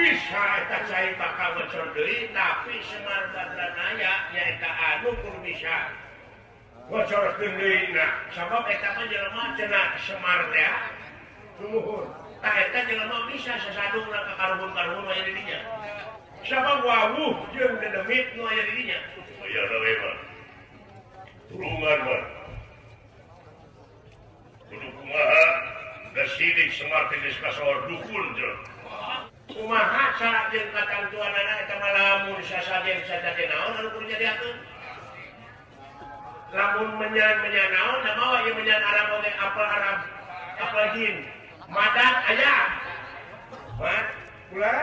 Bisa eta cai bakal bocor deui tapi Semar Badranaya nyaeta anu kudu bisa bocorkeun deui na. Sabab eta mah jelema cenah Semar teh sumuhun. Tah eta jelema bisa sasadungna ka karuhun-karuhun aya di dinya. Sabab wawuh jeung dedemit nu aya di dinya. Oh iya we mah. Tulungan mah. Kudu kumaha da sidik Semar teh geus kasohor dukun jeung. Kumaha cara jeung katantuanana eta mah lamun sasajen sajaden naon anu kudu nyadiakeun. Lamun menyan-menyan naon da mawa ieu menyan Arab oge apel Arab, apel jin. Madak aya. Mat, kula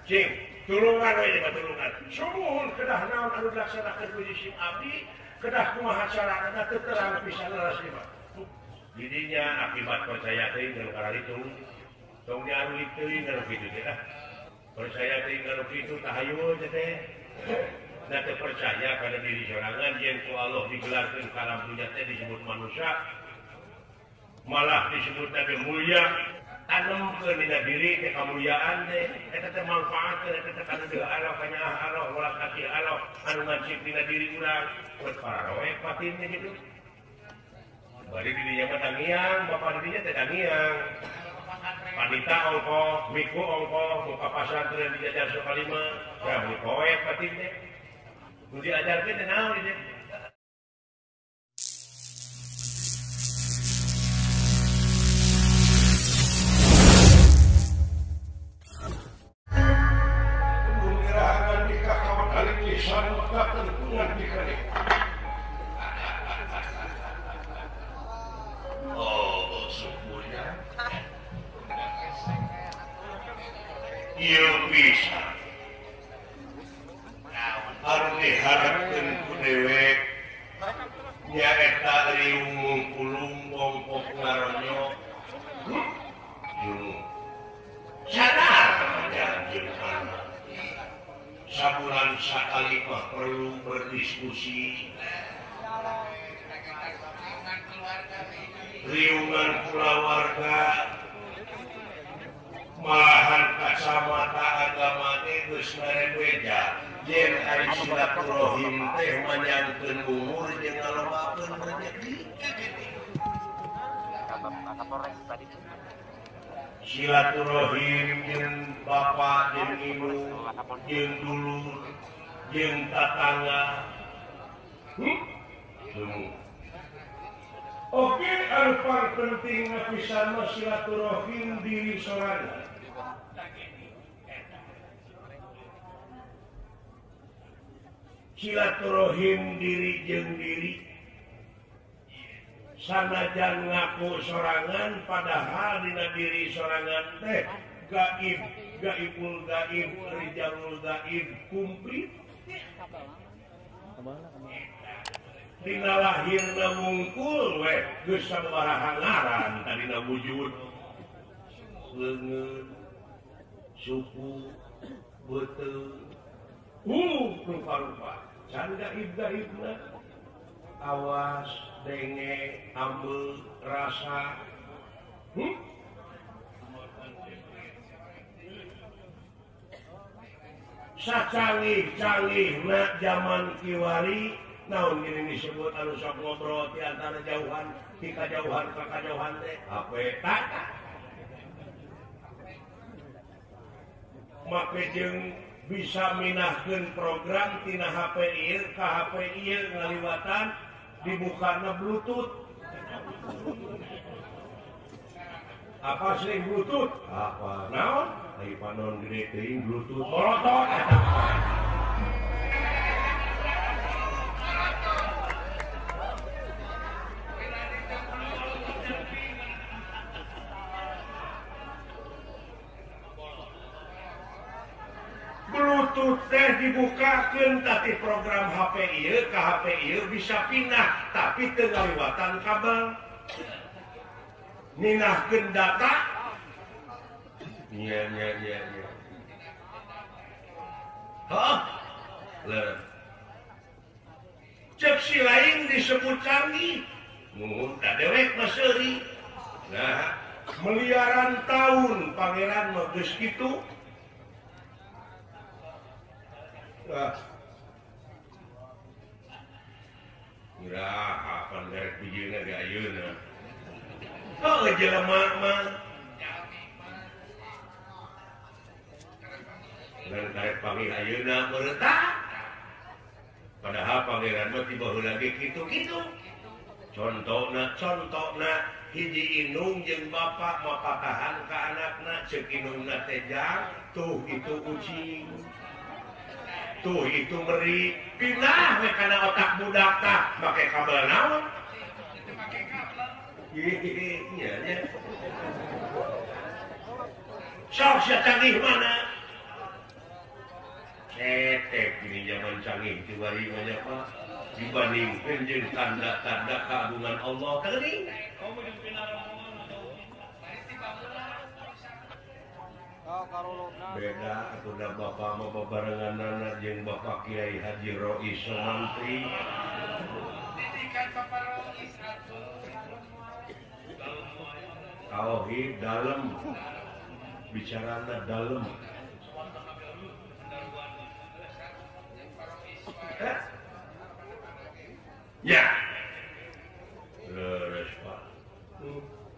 cing, tulungan we mah tulungan. Sumuhun kedah naon anu dilaksanakeun ku sim abdi, kedah kumaha carana teu terang pisan leres mah. Didinya akibat percaya teuing nu kararitu. Tong diarulik teuing anu kitu teh ah. Percaya teuing anu kitu tahayul teh. Da teu percaya kana diri sorangan yen ku Allah digelarkeun ka dunya teh disebut manusia. Malah disebut teh mulia, tanemkeun dina diri teh kamuliaan teh, eta teh manfaatkeun eta teh kana deui Allah kanyaah Allah welas asih Allah anu ngacip dina diri urang, buat pararoek batin teh kitu. Bari dirinya mah tangiang, bapak dirinya teh tangiang. Panita ongkoh, miku ongkoh, muka pasantren diajar Sukalima, ya poek batin teh. Nu diajarkeun teh naon ieu? Oh, syukurnya. Ieu bisa. Anu diharapkeun ku dewek nyaeta riung mungkulung ongkok ngaronyo. Sadar jeung anak. Sabulan sakali mah perlu berdiskusi. Riungan kulawarga malahan kacamata agama teh geus ngarebeja yen ari silaturahim teh manyangkeun umur jeung ngalobakeun rezeki. Silaturahim jeung bapa jeung ibu jeung dulur jeung tatangga. Oke, anu penting pisan mah silaturahim diri sorangan. Silaturahim diri jeung diri. Sanajan ngaku sorangan padahal dina diri sorangan teh gaib, gaibul gaib, rijalul gaib kumplit. Dina lahirna mungkul we geus sabaraha ngaran tadina wujud leungeun suku beuteung rupa-rupa can gaib-gaibna awas denge ambeul rasa. Sacanggih-canggihna zaman kiwari naon gini disebut anu sok ngobrol di antara jauhan di kajauhan ka kajauhan teh HP tata make jeung bisa minahkeun program tina HP ieu ka HP ieu ngaliwatan dibukana Bluetooth. Apa sih Bluetooth? Apa naon? Ai panon gede teuing Bluetooth. Molotot eta. Bluetooth teh dibukakeun tapi program HP ieu ka HP ieu bisa pindah tapi teu ngaliwatan kabel. Minahkeun data. Iya iya iya iya. Hah? Leres. Cek si lain disebut canggih. Mun da dewek mah seuri. Nah, miliaran tahun pangeran mah geus kitu. Ah. Iraha pan garek bijilna ge ayeuna. Oh jelema mah. Ngan karek panggih ayeuna meureutah. Padahal pangeran mah ti baheula ge kitu-kitu. Contona hiji indung jeung bapak mapatahan ka anakna ceuk indungna teh jang tuh itu kucing. Tuh itu meri pindah we kana otak budak tah make kabel naon? Make kabel. Nya nya. Sok sia canggih mana? Cetek gini zaman canggih tiwari banyak Pak. Dibandingkan jeung tanda-tanda keagungan Allah teuing. Beda atuh bapak mah babarenganana jeung Bapak Kiai Haji Rois Somantri. Didikan Bapak Rois atuh. Tauhid dalem. Bicarana dalem. Ya. Leres Pak.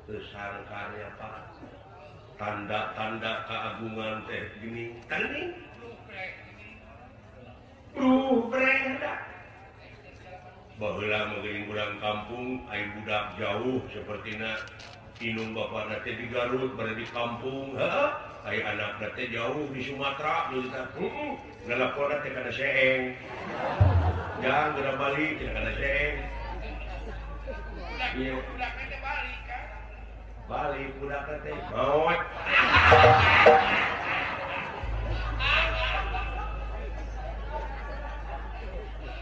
Tersangkanya Pak. Tanda-tanda keagungan teh gini tani. Breh baheula mah geuning urang kampung ai budak jauh sapertina indung bapana teh di Garut bade di kampung heuh ai anakna teh jauh di Sumatera deui tah heuh nalaponna teh kana seeng. Jangan geura balik teh kana seeng. Ieu budakna teh balik kan. Balik budakna teh maot.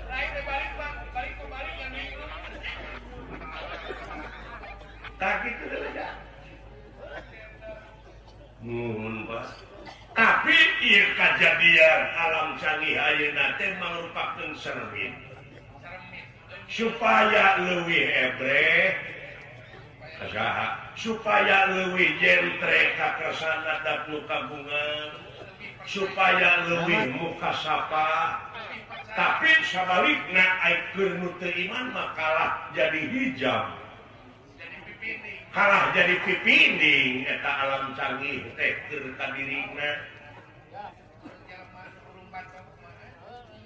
Lain teh balik Pak, balik ke balik kan minggu. Tah kitu deui. Nuhun Pak. Tapi ieu kajadian alam canggih ayeuna teh mangrupakeun cermin. Supaya leuwih ebreh saha supaya leuwih jentre kakersana da kagungan supaya leuwih mukasapa tapi sabalikna ai keur nu teu iman mah kalah jadi hijab kalah jadi pipinding eta alam canggih teh keur ka dirina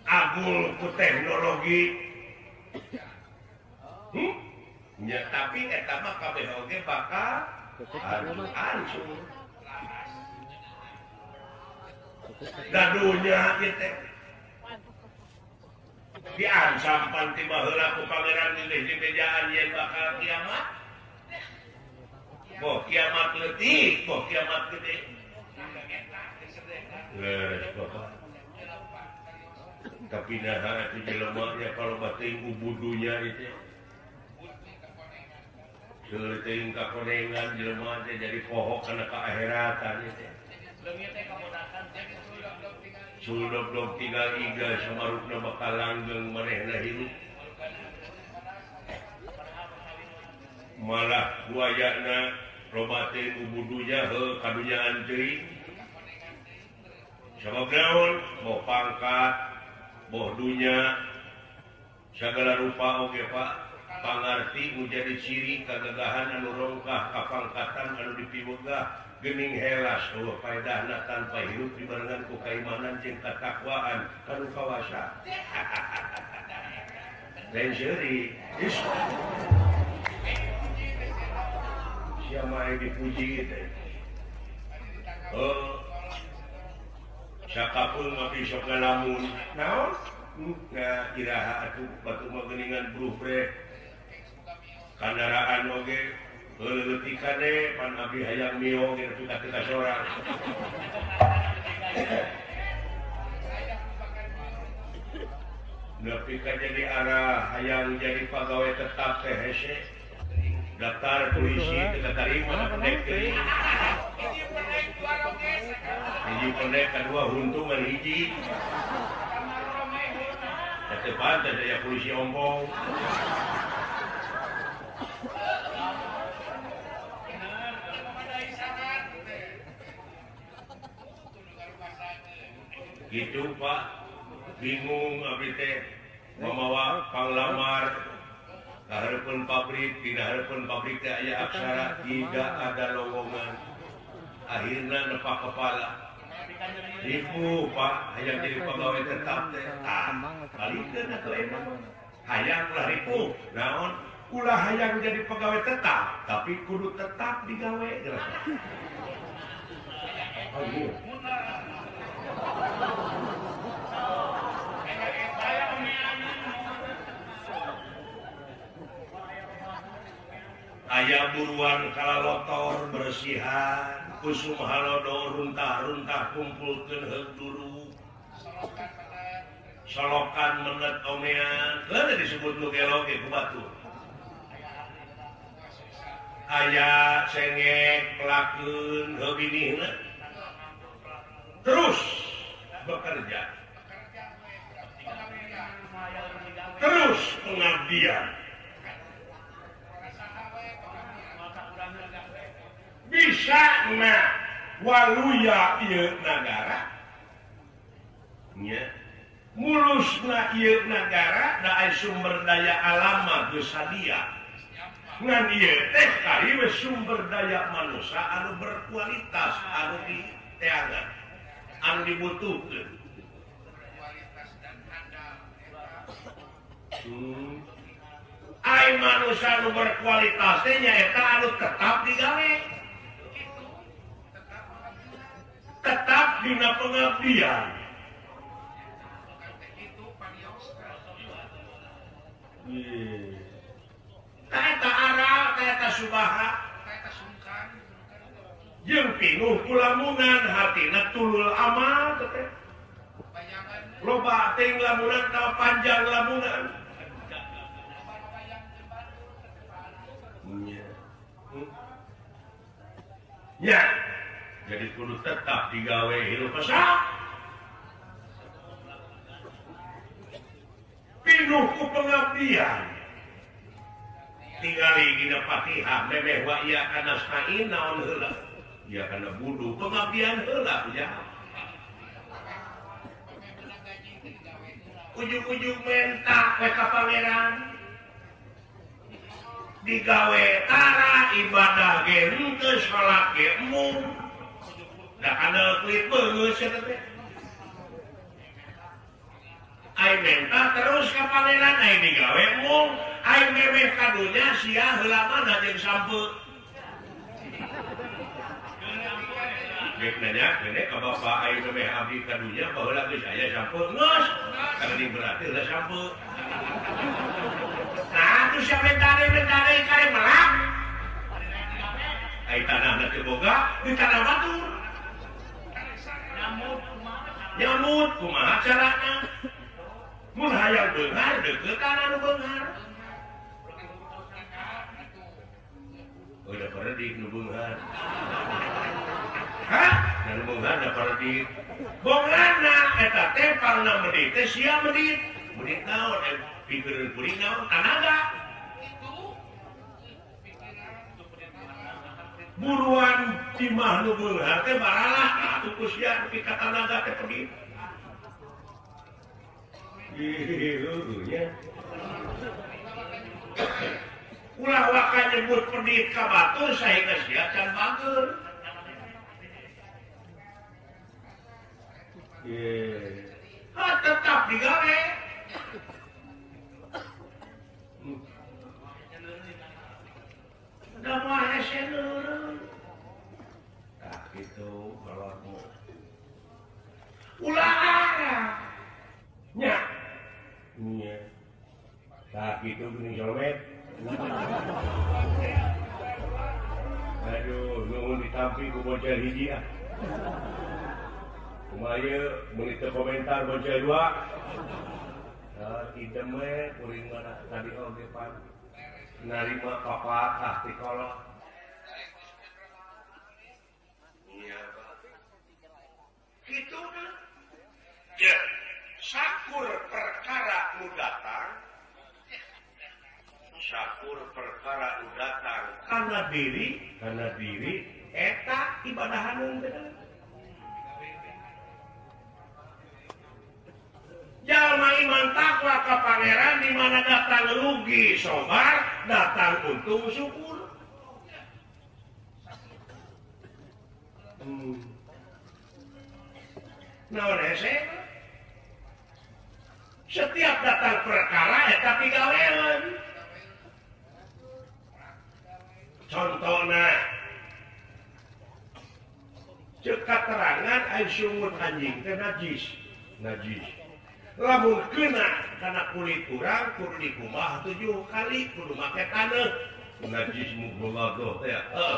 agul ku teknologi. Ya, tapi eta mah kabeh oge bakal hancur. Da dunya ieu teh diancam pan ti baheula ku pangeran leuwih dibejaan yen bakal kiamat. Boh kiamat leutik, boh kiamat gede. Leres Bapak. Tapi nah itu jelema nya kalau bating ubudunya itu. Seueuh kakonengan jelema teh jadi pohok kana kaakheratan ieu teh. Suldob-dob tinggal iga samarupna bakal langgeng manehna hirup. Malah buayana loba teh ubudunya heuh kadunyaan teuing. Sabab naon? Boh pangkat, boh dunya, sagala rupa oge Pak. Pangarti menjadi ciri kagagahan anu rongkah kapangkatan anu dipiwegah geuning helas eueuh paedahna tanpa hirup dibarengan ku kaimanan jeung katakwaan kanu kawasa. Lain seuri. Sia mah dipuji teh. Heuh. Sakapun mah sok ngalamun. Naon? Nah, iraha atuh batu mah geuningan bruh-breh. Kandaraan oge leuleutikan de pan abdi hayang mio ge nepi ka teu kasorang. Nepi ka jadi arah hayang jadi pagawe tetap teh hese. Daftar polisi teu katarima pendek teuing. Hiji pendek kadua huntu ngan hiji. Teu pantes aya polisi ompong. Gitu Pak. Bingung abdi teh mamawa panglamar ka hareupeun pabrik, dina hareupeun pabrik teh aya aksara tidak ada lowongan. Akhirna nepak kepala. Ribu Pak, hayang jadi pegawai tetap teh. Tah, balikeun atuh emang. Hayang ulah ribu, naon? Ulah hayang jadi pegawai tetap, tapi kudu tetap digawe jelas. Oh, iya. Aya buruan kalalotor bersihan, kusum halodo runtah-runtah kumpulkeun heug duru. Solokan menet omean, heuh disebut nu gelo ge ku batur. Aya cengek pelakeun heuh binihna. Terus bekerja. Terus pengabdian. Bisa na waluya ieu nagara. Nya. Mulusna ieu nagara da aya sumber daya alam mah geus sadia. Ngan ieu teh kari we sumber daya manusia anu berkualitas anu diteangan, anu dibutuhkeun. Ai manusia anu berkualitas teh nyaeta anu tetap digawe. Tetap dina pengabdian. Kaeta aral, kaeta subaha, jeung pinuh kulamunan hatina tulul amal teh. Loba teuing lamunan tawa panjang lamunan. Ya. Jadi kudu tetap digawe hirup asa. Pinuh ku pengabdian. Tingali dina Fatihah memeh wa iya kana stain naon heula. Iya kana budu pengabdian heula ya. Ujug-ujug menta we ka pangeran. Digawe tara ibadah ge henteu salat ge embung. Da kana kulit beungeut sia teh. Ai menta terus ka pangeran ai digawe embung. Ai memeh kadunya sia heula mana jeung sampeu. Rek nanya gede ka bapak ai memeh abdi kadunya baheula geus aya sampeu geus. Kana di berarti heula sampeu. Nah, atuh sia mentare-mentare kare melak. Ai tanahna teu boga di tanah batur. Nyamut kumaha carana? Mun hayang beunghar deukeut anu beunghar. Udah paredik nu beunghar. Hah? Nu beunghar da paredik. Bongana eta teh pangna medit teh sia medit. Medit naon? Pikireun kuring naon? Tanaga. Buruan timah nu beunghar teh baralah atuh ku sia nepi ka tanaga teh pedit. Ih, nya. Ulah waka nyebut pedit ka batur sahingga sia can bager. Ah, tetap digawe. Da moal hese nurun. Tah kitu kolotmu. Ulah arah. Nya. Nya. Tah kitu geuning solmet. Aduh, nuhun ditampi ku bocil hiji ah. Kumaha ieu meuli teu komentar bocil dua. Tah idem we kuring mah tadi oge pan narima papatah ti kolot. Iya, Pak. Kitu na. Ya, sakur perkara nu datang. Sakur perkara nu datang karena diri eta ibadah anu bener. Iman takwa ka pangeran di mana datang rugi sobar, datang untung syukur. Naon hese? Setiap datang perkara eta pigawean. Contohna ceuk katerangan ai sungut anjing teh najis. Najis. Lamun kena kana kulit urang kudu dikumbah 7 kali kudu make taneuh. Najis mughaladzah teh. Heeh.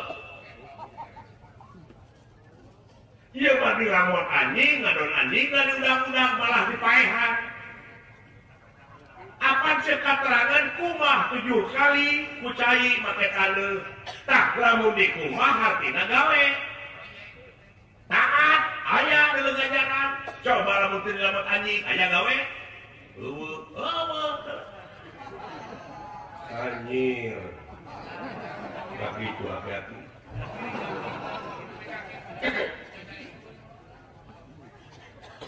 Ieu mah dilamun anjing, ngadon anjing lah diundang-undang malah dipaehan. Apan ceuk katerangan kumah 7 kali ku cai make taneuh. Tah lamun dikumbah hartina gawe. Taat aya deuleu ganjaran. Coba lamun teu dilamun anjing aya gawe. Eueuh, eueuh. Anjir. Begitu hati-hati.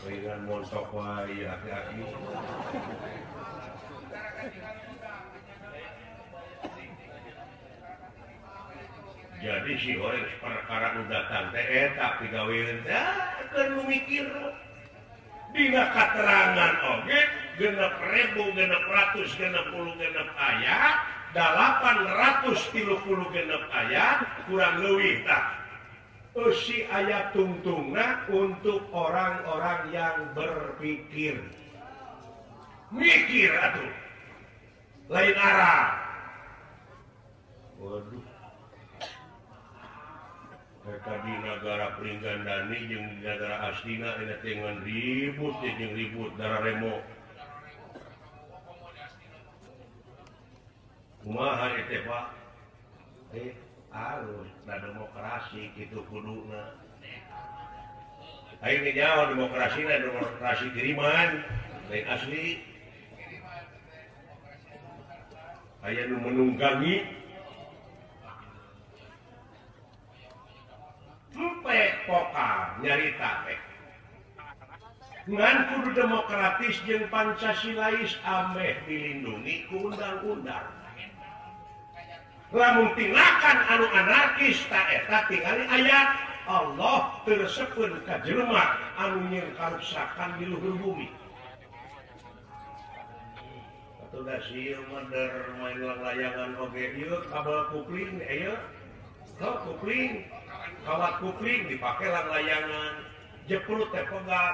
Ringan montok wae hati-hati. Jadi si orang perkara nu datang teh eta pigaweun teh keur nu mikir. Dina katerangan oge 6.666 ayat, 836 ayat kurang leuwih tah. Eusi ayat tungtungna untuk orang-orang yang berpikir. Mikir atuh. Lain arah. Waduh. Mereka di negara Pringgandani jeung di negara Astina ini teh ngan ribut jeung ribut darah remo. Kumaha ieu teh Pak? Alus da demokrasi kitu kuduna. Ayeuna nyaho demokrasina demokrasi kiriman lain asli. Aya nu menunggangi empe pokal nyarita teh. Ngan kudu demokratis jeung Pancasilais ameh dilindungi ku undang-undang. Lamun tindakan anu anarkis ta eta tingali ayat Allah teu resepeun ka jelema anu nyieun karuksakan di luhur bumi. Atuh da sieun mah der main layangan oge ieu kabel kupling ieu. Heuh kupling. Kawat kupling dipake layangan jeprut teh pegat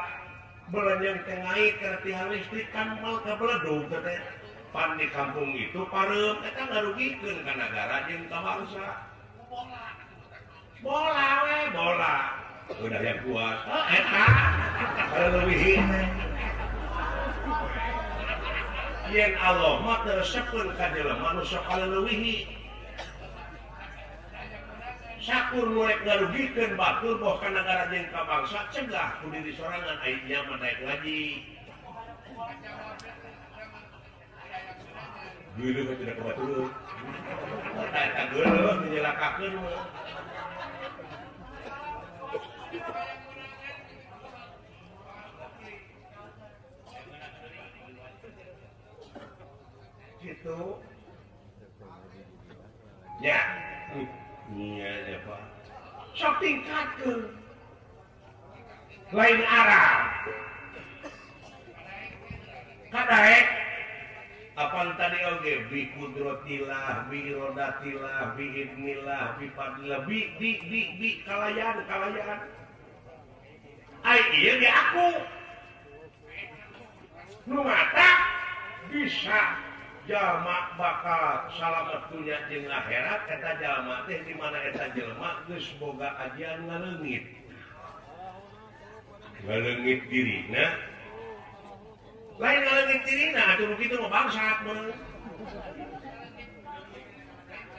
belenyeng teh ngait kana tiang listrik kan mal kabeledug teh pan di kampung itu pareum eta ngarugikeun ka nagara jeung ka bangsa. Bola we bola udah yang kuat oh, eta leuwih yen Allah mah teu resepeun ka jelema nu sok kaleuwihi. Sakur nu rek ngarugikeun batur boh ka nagara jeung ka bangsa cegah ku diri sorangan ai nya mah daek ngaji. Geuleuh mah tidak kabatur. Eta geuleuh nyelakakeun mah. Gitu. Ya. Iya ya Pak. Sok tingkatkeun. Lain arah. Kadaek apaan tadi oge bi kudrotillah, bi irodatillah, bi idnillah, bi fadlillah, bi bi bi bi kalayan kalayan. Ai ieu ge aku. Nu mata bisa jalma bakal salamet dunya jeung akhirat eta jalma teh di mana eta jelema geus boga ajian ngaleungit. Ngaleungit dirina. Lain ngaleungit dirina atuh nu kitu mah bangsat mah.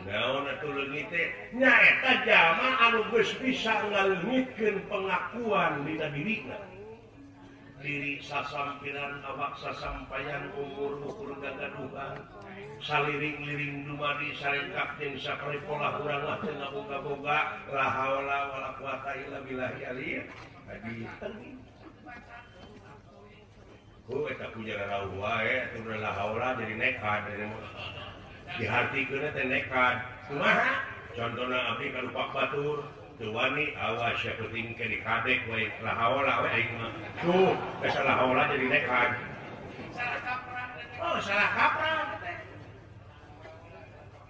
Naon atuh leungit teh? Nya eta jalma anu geus bisa ngaleungitkeun pengakuan dina dirina. Diri sasampiran awak sasampayan umur ukur gagaduhan saliring-liring dumadi saringkap jeung sakali pola urang lah teu ngaboga-boga la haula wala quwata illa billahi aliyah. Heuh eta punya rauh wae atuh la haula jadi nekat dihartikeun teh nekat. Kumaha? Contona abdi kalupak batur teu wani awas sia penting ke dikadek we la haula we aing mah. Tuh, geus la haula jadi nekat. Salah kaprah. Oh, salah kaprah teh.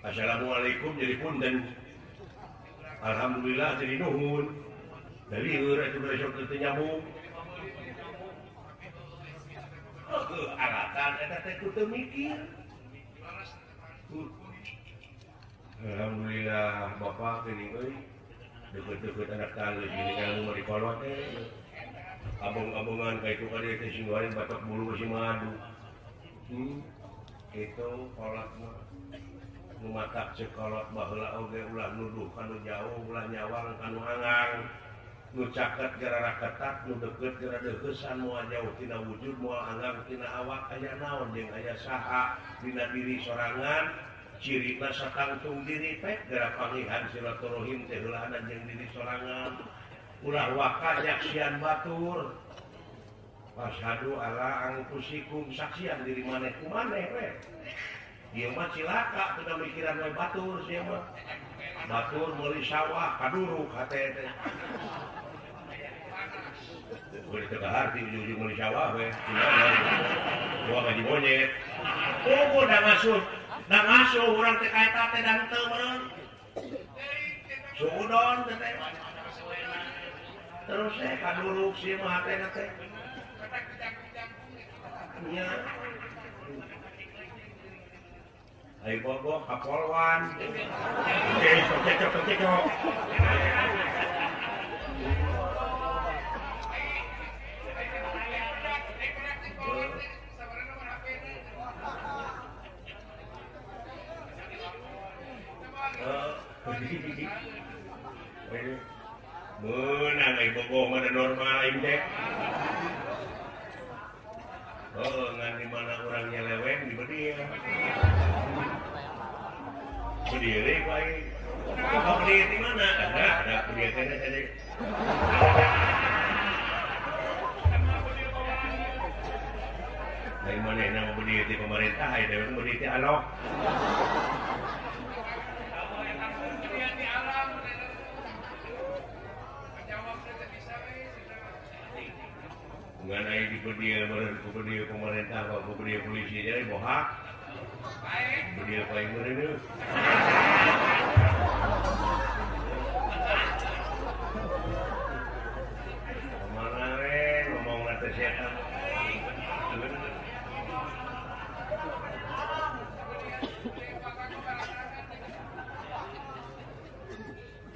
Assalamualaikum jadi punten. Alhamdulillah jadi nuhun. Dari atuh besok teu nyambung. Alatan eta teh kudu mikir. Alhamdulillah bapak geuning euy. Deukeut-deukeut anak tangga gini kan mau dikolot teh. Abong-abongan ka itu ka dieu teh sing goreng batok bulu sing madu. Itu kolot mah. Nu matak ceuk kolot baheula oge ulah nuduh kanu jauh, ulah nyawang kanu angang. Nu caket gara ketat, nu deukeut gara deukeusan moal jauh tina wujud, moal anggang tina awak aya naon jeung aya saha dina diri sorangan, cirina satangtung diri pek gara pangihan silaturahim teh heulana jeung diri sorangan. Ulah waka nyaksian batur. Asyhadu ala anfusikum saksian diri maneh ku maneh we. Ieu mah cilaka teu mikiran we batur sia mah. Batur meuli sawah kaduruk hate teh. Boleh teka harti ujung-ujung meuli sawah we. Gua gaji monyet. Oh, da ngasuh. Da ngasuh urang teh ka eta teh da henteu meureun. Suudon teh. Terus teh kaduruk sia mah hatena teh. Nya. Ayo bogo ka polwan. Cecok cecok. Menang ai bogo mah normal aing teh. Oh, ngan di mana urang nyeleweng di beudieu. Berdiri baik. Kau berdiri di mana? Ada berdiri teh tadi. Dari mana nama berdiri di pemerintah? Dari mana berdiri di alok? Mengenai di berdiri pemerintah, atau berdiri polisi jadi bohak. Berdiri paling meureun. Mana we ngomong teh setan.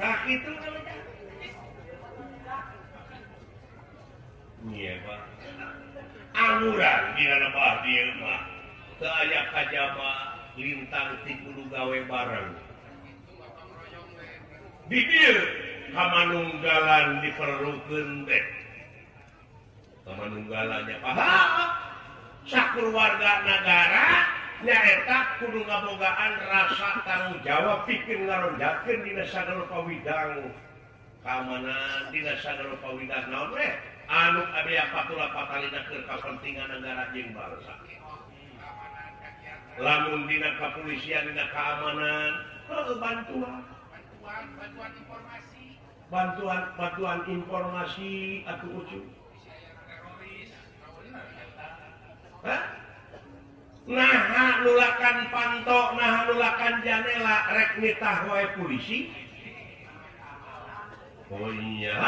Tak itu iya Pak. Anguran dina lebah dieu mah. Teu aya kajaba lintang ti kudu gawe bareng. Di dieu kamanunggalan diperlukeun teh. Kamanunggalannya paham. Sakeluarga nagara nyaeta kudu ngabogaan rasa tanggung jawab pikeun ngaronjakeun dina sagala pawidang keamanan dina sagala pawidang naon we anu abdi patula patalina keur kapentingan negara jeung bangsa. Lamun dina kepolisian dina keamanan heuh bantuan bantuan informasi bantuan informasi atuh ucu. Hah? Nah nulakan panto, nah nulakan janela rek nitah wae polisi. Oh iya.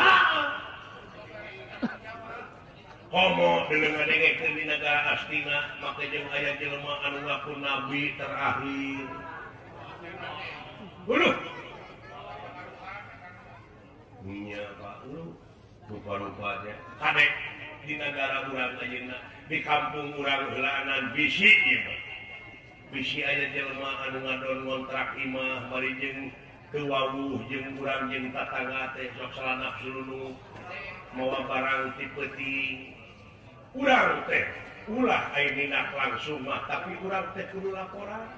Komo delengan-dengekeun di negara Astina make jeung aya jelema anu ngaku nabi terakhir. Huluh. Nya Pak lu rupa-rupa nya. Kadek di negara urang ayeuna di kampung urang heulaanan bisi ieu mah. Bisi aya jelema anu ngadon ngontrak imah bari jeung teu wawuh jeung urang jeung tatangga teh sok salanap sulunu mawa barang ti peuting. Urang teh ulah aya ninak langsung mah tapi urang teh kudu laporan.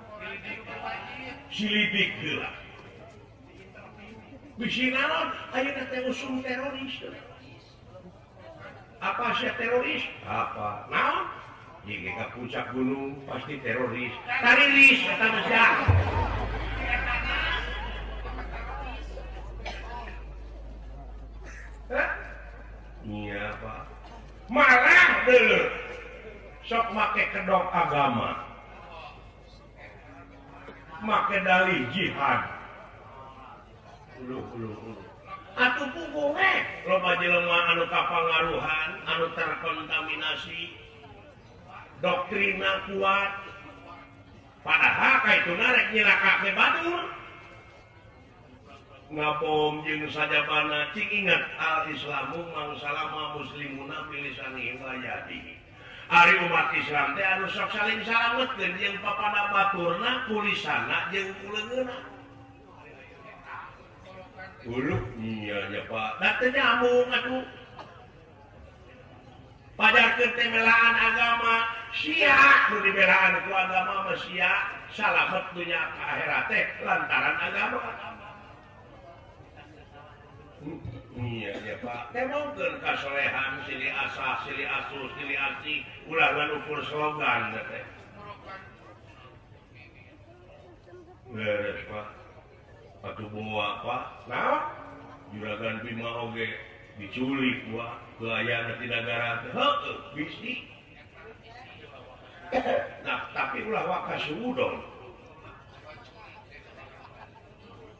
Silidik heula. Bisi naon ayeuna teh usum teroris. Apa sih teroris? Apa? Naon? Jika ke puncak gunung pasti teroris. Tariris eta mah sia. Hah? Iya, Pak. Malah deuleu. Sok make kedok agama. Make dalih jihad. Uluh uluh uluh. Atuh puguh we loba jelema anu kapangaruhan, anu terkontaminasi doktrina kuat. Padahal kaituna rek nyilakake batur. Ngabom jeung sajabana cing ingat al-islamu mangsalama muslimuna bilisanihi wa yadihi. Ari umat Islam teh anu sok saling salametkeun jeung papada baturna, kulisana jeung kuleungeunna. Uluh nya nya Pak, da teu nyambung atuh. Pajarkeun teh belaan agama, sia nu dibelaan ku agama mah sia salamet dunya ka akhirat teh lantaran agama. Iya ya Pak, temongkeun kasolehan silih asah, silih asuh, silih asih, ulah ngan ukur slogan teh. Beres Pak. Atuh bawa Pak, naon? Juragan Bima oge diculik wah keayaan di negara teh. Heueuh, bisi. Nah, tapi ulah waka suudon.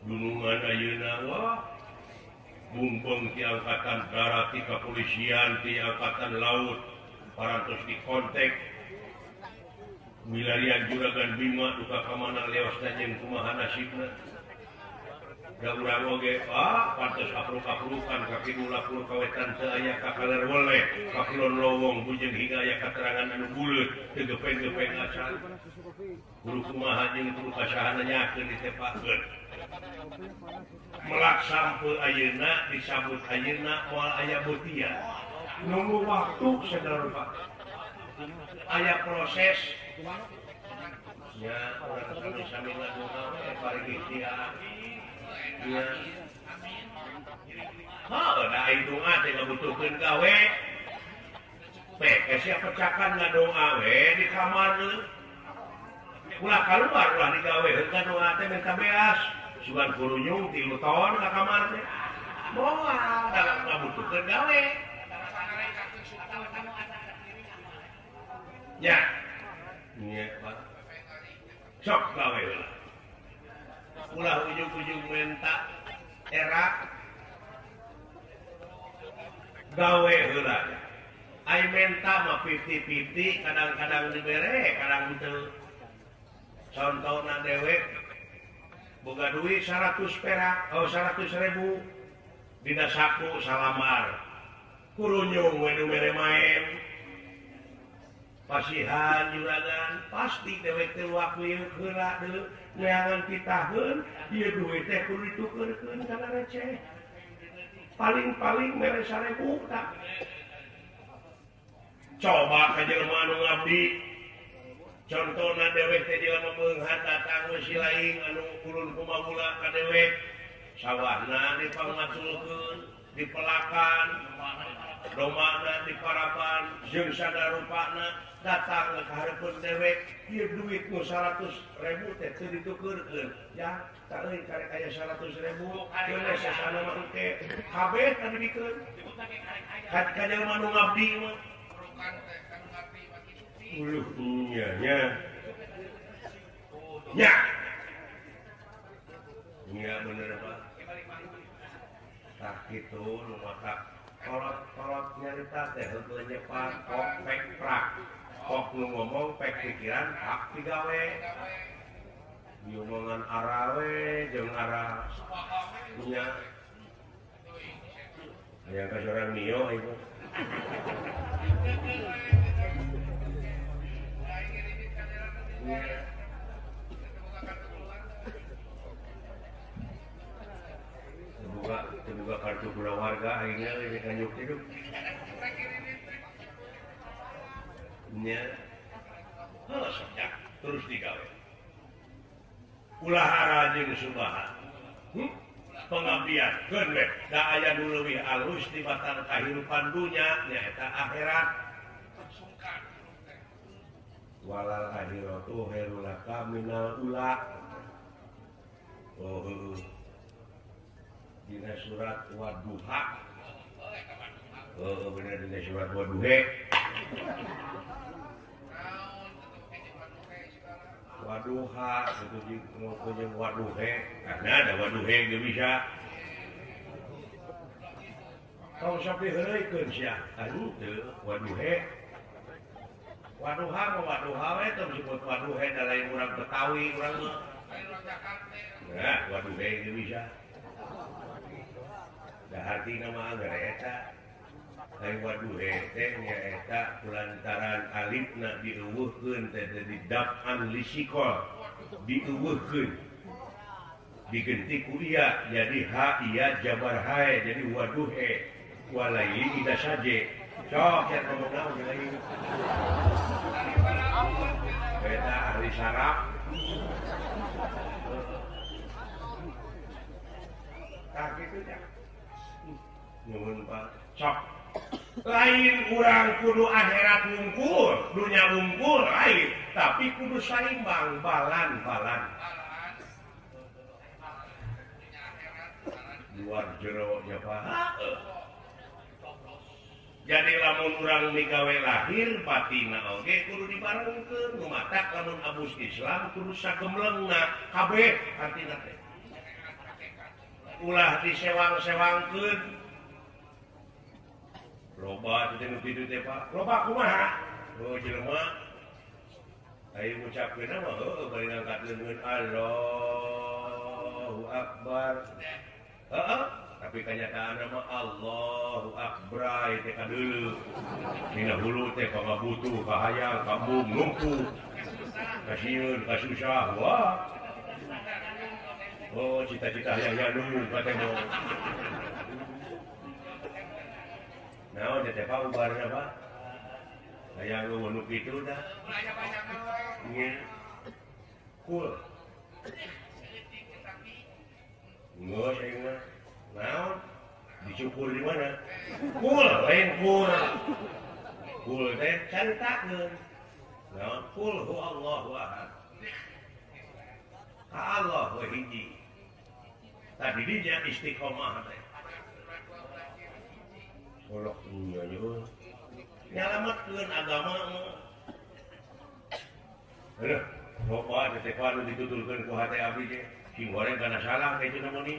Gunungan ayeuna wah bumbeng ti angkatan darat, ti kepolisian, ti angkatan laut, parantos dikontak milarian Juragan Bima duka ka mana leosna jeung kumaha nasibna. Da urang oge ah pantes apruk-aprukan ka kidul lapur ka wetan teu aya ka kaler weleh, ka kulon lowong bujeng hingga aya katerangan anu buleut teu gepeng-gepeng acan. Kudu kumaha jeung kudu ka saha nanyakeun ditepakeun. Melak sampeu ayeuna disambut ayeuna moal aya beutia. Nunggu waktu sagala rupa. Aya proses nya urang sami-sami ngadoa we bari ikhtiar. Nya. Heuh, da aing doa teh ngabutuhkeun gawe. Pek sia pecakan ngadoa we di kamar deui. Ulah kaluar ulah digawe heuh ngadoa teh minta beas. Sugan kurunyung 3 tahun ka kamar teh. Moal da ngabutuhkeun gawe. Nya. Nya, Pak. Sok gawe heula. Ulah ujug-ujug menta era gawe heula. Ai menta mah 50-50, kadang-kadang dibere, kadang henteu. Contona dewek boga duit 100 perak, oh 100.000 dina saku salamar. Kurunyung we nu mere maen. Pasihan juragan pasti dewek teh waktu ieu heula deui neangan pitaheun ieu duit teh kudu ditukeurkeun kana receh. Paling-paling mere 1.000 tah. Coba ka jelema anu ngabdi. Contona dewek teh jelema beunghar datang we si laing anu ulun kumamula ka dewek. Sawahna dipangmaculkeun, dipelakan, domana diparapan, jeung sadarupana datang ka hareupeun dewek, ieu duit nu 100.000 teh teu ditukeurkeun. Ya, tah euy karek aya 100.000, keun sasana mah engke kabeh tadi dibikeun. Ka jelema nu ngabdi mah. Uluh nya nya. Nya. Nya bener Pak. Tah kitu nu matak kolot-kolot nyarita teh heukeul nyepat kok pek prak. Kok nu ngomong pek pikiran hak digawe. Diomongan arawe jeung ara nya. Aya ka sorang mio ieu. Terbuka kartu keluarga akhirnya ini kanyuk hidup. Nya, ya, terus digawe. Ulah ara jeung subahan. Pengabdian keun we da aya nu leuwih alus tibatan kahirupan dunya nyaeta akhirat. Walal akhiratu khairul laka minal ula. Oh dina surat Wadduha. Oh bener dina surat Wadduha. Waduha itu jeung waduhe. Karena ada waduhe ge bisa. Tong sampai heureuikeun sia. Aduh teu waduhe. Waduha mah waduha we tong disebut waduhe da lain urang Betawi urang mah. Nah, waduhe ge bisa. Da hartina mah anggar eta. Lain waduhe teh nyaeta kulantaran alifna dieuweuhkeun teh jadi daf'an lisikol dieuweuhkeun digenti ku iya jadi ha iya jabar hae jadi waduhe walaili ida saje sok ya ngomong naon lain eta ahli saraf tah kitu nya nuhun Pak sok lain urang kudu akhirat wungkul dunya wungkul lain tapi kudu saimbang balan-balan luar jero nya Pak. Jadi lamun urang migawe lahir batina oge kudu dibarengkeun ngumatak lamun abus Islam kudu sagemlengna kabeh artina teh ulah disewang-sewangkeun. Loba teh nu kitu teh Pak. Loba kumaha? Oh jelema. Ayo ngucapkeun mah heueuh bari ngangkat leungeun Allahu Akbar. Heeh, tapi kanyataan mah Allahu Akbar teh kadeuleu. Dina hulu teh pangabutuh, kahayang, kambung, lumpuh. Kasieun, kasusah, wah. Oh, cita-cita hayang nyandung ka teh mah. Naon teh Pak ubarna Pak? Hayang nu kitu dah. Nya. Kul. Geus aing mah. Naon? Dicukur di mana? Kul, lain kul. Kul teh caritakeun. Naon? Kul huwallahu ahad. Ka Allah we hiji. Tadi dinya istiqomah teh. Kolok nya nyeun nyalametkeun agama mah. Heuh, loba teh anu ditutulkeun ku hate abdi teh. Cing goreng kana salah ka itu mah ni.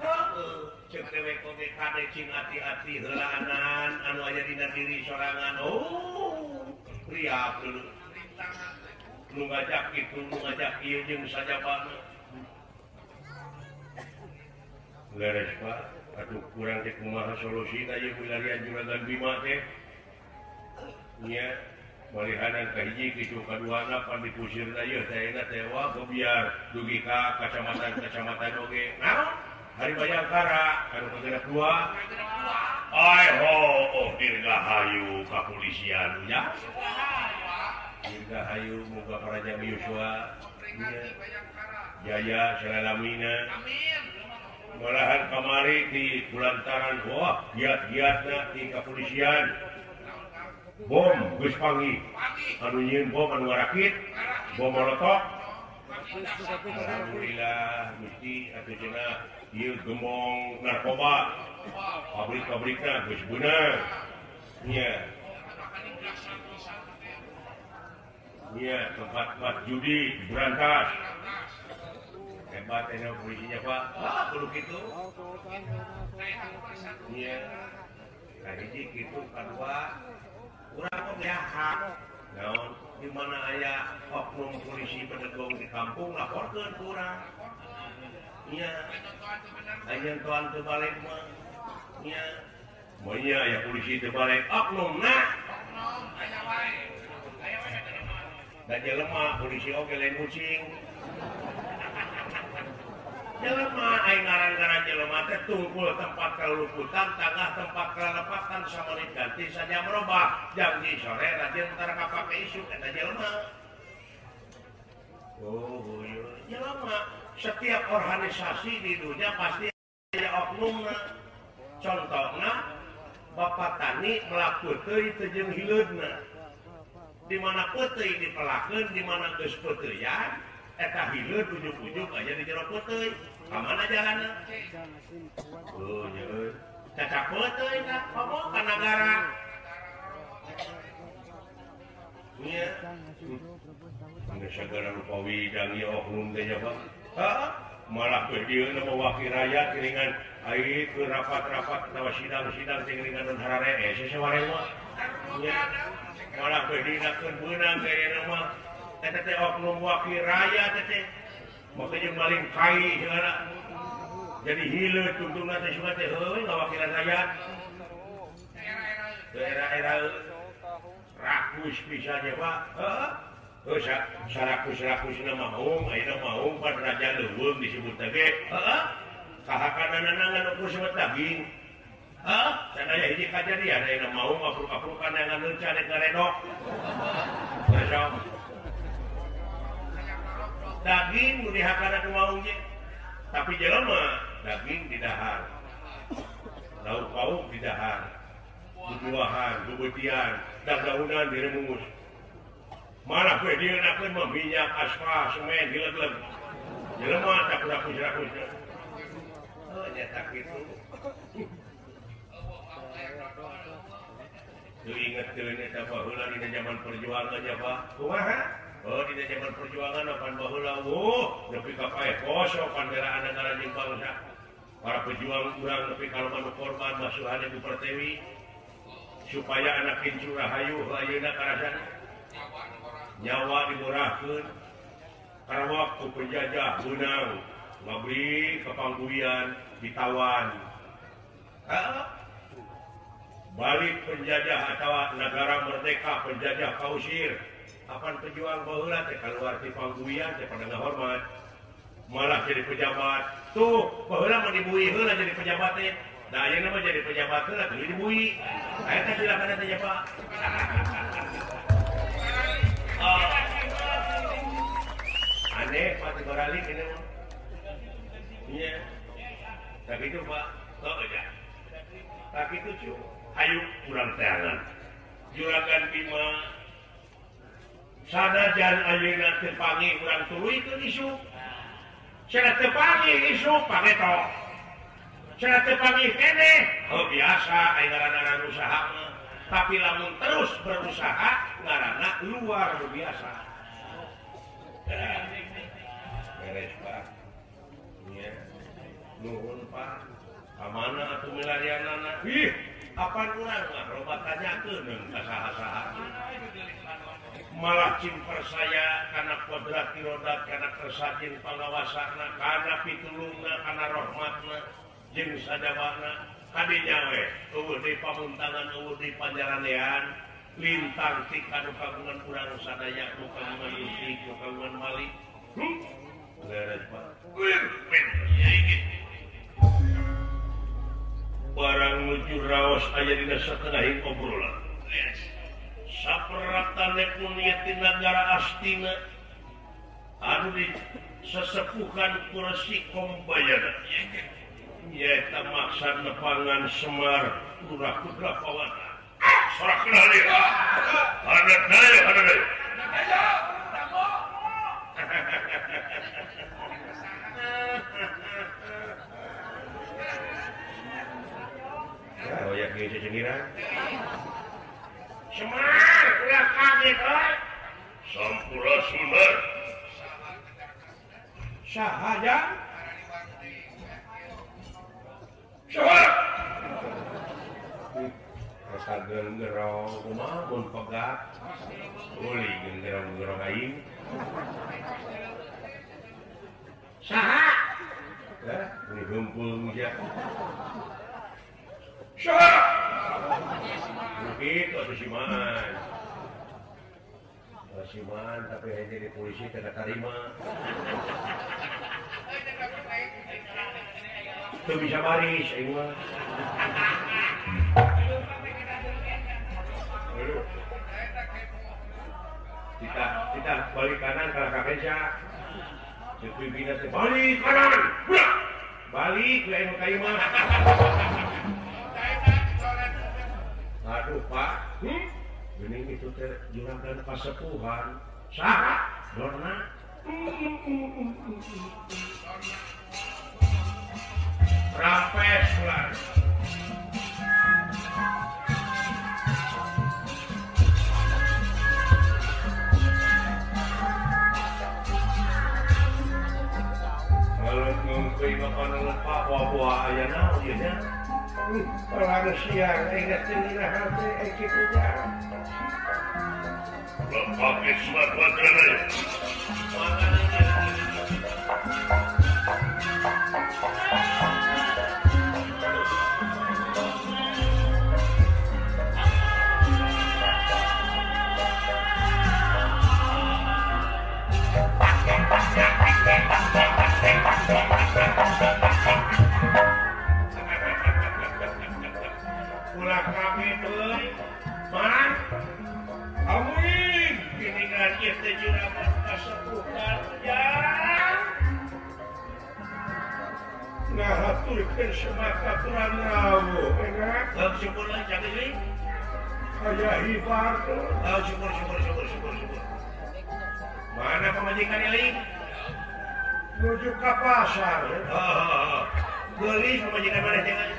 Heuh, ceuk dewek oge kade cing ati-ati heulaanan anu aya dina diri sorangan. Oh, riap dulu. Nu ngajak kitu, nu ngajak ieu jeung sajabana. Leres Pak. Aduh kurang teh kumaha solusi ta ieu milarian juragan Bima teh nya malihanan ka hiji kitu kaduana pan dipusirna ieu teh ayeuna teh wah gebiar dugi ka kacamatan-kacamatan oge naon Hari Bayangkara anu kagenep dua ai ho oh dirgahayu kapolisian nya dirgahayu muga parajami yuswa jaya salalamina. Amin. Malahan kamari di kulantaran wah giat-giatna di kepolisian bom geus panggih anu nyieun bom anu ngarakit bom molotok. Alhamdulillah Gusti atuh cenah ieu gembong narkoba pabrik-pabrikna geus beunang nya nya tempat-tempat judi berantas. Hebat ini polisinya Pak. Ah, kudu kitu. Iya. Kahiji kitu kadua urang oge hak. Naon di mana aya oknum polisi pedegong di kampung laporkeun ku urang. Iya. Aya tuan teu balik mah. Iya. Moal nya aya polisi teu balik oknumna. Oknum aya wae. Aya wae Da jelema polisi oge lain kucing. Jelema aing ngaran-ngaran jelema teh tungkul tempat kaluputan, tangah tempat kalelepatan samenit ganti saja merubah. Jam di sore rajin tara kapake isuk eta jelema. Oh, jelema setiap organisasi di dunia pasti aya oknumna. Contohna Bapak Tani melaku teu teu jeung hileudna. Di mana peuteuy dipelakeun, di mana geus peuteuyan, eta hileud ujug-ujug aya di jero peuteuy. Ka mana jalanna? Oh nya euy. Caca peuteuy tah komo ka nagara. Nya. Geus sagala rupa widang ieu oknum teh nya Pak. Heeh. Malah ke dieu na mewakil rakyat kiringan ai keur rapat-rapat atawa sidang-sidang teh kiringan harare seseware mah. Nya. Malah ke dinakeun beunang gayana mah. Eta teh oknum wakil rakyat teh. Make jeung maling kai segala. Jadi hileut tungtungna teh sugan teh heueuy ngawakilan rakyat. Daerah-era rakus pisan nya Pak. Heeh. Heuh sarakus-rakusna maung, ayeuna maung pan raja leuweung disebut teh ge. Heeh. Kahakananana ngan ukur sebut daging. Heeh, can aya hiji kajadian ayeuna maung apruk-aprukan ngan leuca rek ngaredok. Besok. Daging nu dihakana ku maung ge. Tapi jelema daging didahar. Lauk pauk didahar. Bubuahan, bubutian, daun-daunan diremungus. Malah we dieunakeun mah minyak, aspal, semen dileg-leg. Jelema tak rakus-rakus. Oh nya tak kitu. Teu inget teu eta baheula dina zaman perjuangan nya Pak. Kumaha? Oh dina zaman perjuangan apan baheula oh nepi ka paeh poso panderaan negara jeung bangsa. Para pejuang urang nepi ka loba nu korban masuhan Ibu Pertiwi supaya anak incu rahayu ayeuna karasana. Nyawa dimurahkeun karena waktu penjajah beunang ngabri ka pangguyan ditawan. Heeh. Balik penjajah atawa negara merdeka penjajah kausir. Apan pejuang baheula teh kaluar ti pangguyan teh pada ngahormat. Malah jadi pejabat. Tuh, baheula mah dibui heula jadi pejabat teh. Da ayeuna mah jadi pejabat heula teu dibui. Eta silakan teh nya Pak. Oh. Aneh Pak Baralik ini mah. Iya. Tapi itu Pak, oh ya. Tapi itu cu, hayu kurang teangan. Juragan Bima sanajan ayeuna teu panggih urang tuluykeun isuk. Cenah teu panggih isuk pangeto. Cenah teu panggih keneh. Oh biasa aya ngaranna usaha mah. Tapi lamun terus berusaha ngaranna luar biasa. Beres Pak. Nya. Nuhun Pak. Ka mana atuh milarianana? Ih, apan urang mah loba tanyakeun ka saha-saha. Malah cing percaya kana kodrat irodat kana kersa jeung pangawasana kana pitulungna kana rahmatna jeung sajabana kadinya we eueuh deui pamuntangan eueuh deui panjaranean lintang ti kanu kagungan urang sadaya nu kagungan Gusti nu kagungan wali. Leres Pak. Barang nuju raos aya dina satengahing obrolan. Saperatane kunia ti nagara Astina anu disesepuhan ku Resi Kombayana. Nyaeta maksad nepangan Semar Lurah Putra Pawana. Sorak kenali. Anak daya, anak daya. Ya, oh ya kieu cengira. Semar ulah kaget euy. Sampurasun. Saha jang? Saha? Rasa gengerong kumaha mun pegat. Uli gengerong-gengerong aing. Saha? Hah, ini heumpung sia. Saha? Begitu atuh si Man. Si Man tapi hanya jadi polisi tidak terima. Teu bisa baris aing mah. Kita balik kanan kalah ka beca. Ceuk pimpinan teh balik kanan. Balik we anu ka ieu mah. Aduh Pak. Geuning itu teh juragan kasepuhan. Saha? Dorna. Rapes lah. Kalau ngungkui makan lupa buah-buah aya naon ieu nya. Orang siang ingat dina hati kitu nya. Lepake suatu aturan. Ulah kami euy, Mang. Amin. Geuningan ieu teh juragan kasepuhan jang. Ngahaturkeun semakaturan rawuh enak. Heuh syukur lah jaga deui. Aya hibar tuh. Heuh syukur syukur syukur syukur syukur. Mana pamajikan ieu? Menuju ke pasar. Heeh. Geulis pamajikan mana jangan.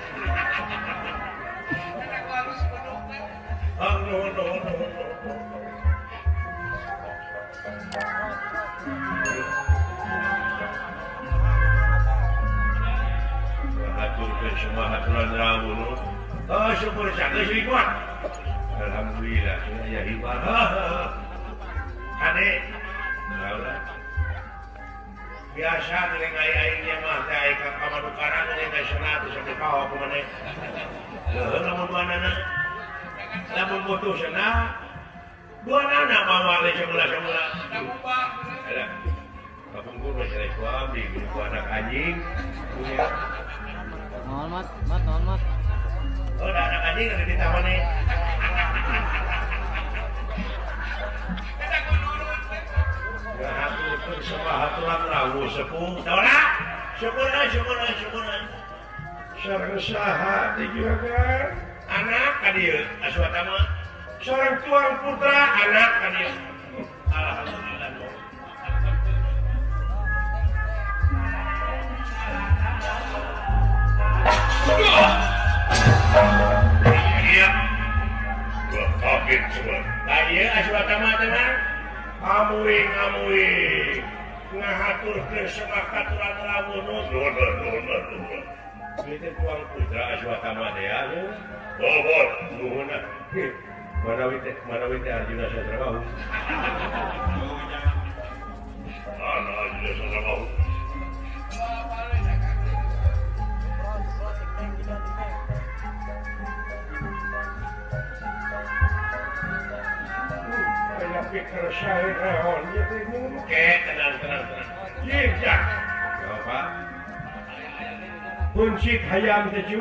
Ah, nuhun nuhun nuhun. Ngahaturkeun semua haturan rawuh nu. Oh, syukur sageus kuat. Alhamdulillah aya hibar. Kade. Biasa geuning ai-ai mah teh ai ka pamadukaran geuning teh cenah teh sampe kaho kumaneh. Leuheung lamun duanana. Lamun butuh cenah duanana mawa le sebelah-sebelah. Ada. Kapungkur mah cerek ku abdi ku anak anjing. Naon mat, mat naon mat. Oh, da anak anjing ada di taman nih. Ngahaturkeun semua haturan rawuh sepuh. Saudara, syukur euy, syukur euy, syukur euy. Sareng saha teh juragan? Anak ka dieu, Aswatama. Sareng tuang putra anak ka dieu. Alhamdulillah. Iya. Gua kaget semua. Lah ieu Aswatama teh mah. Amuing amuing ngahaturkeun semakaturan rawuh nu. Nuhun nuhun nuhun. Ieu teh tuang putra Aswatama teh ya. Nuhun nuhun. Manawi teh Arjuna Sastrabahu. Ana Arjuna Sastrabahu. Pikir saya rehon ieu teh. Oke, tenang tenang tenang. Jing jak. Apa? Buncit hayam teh cu.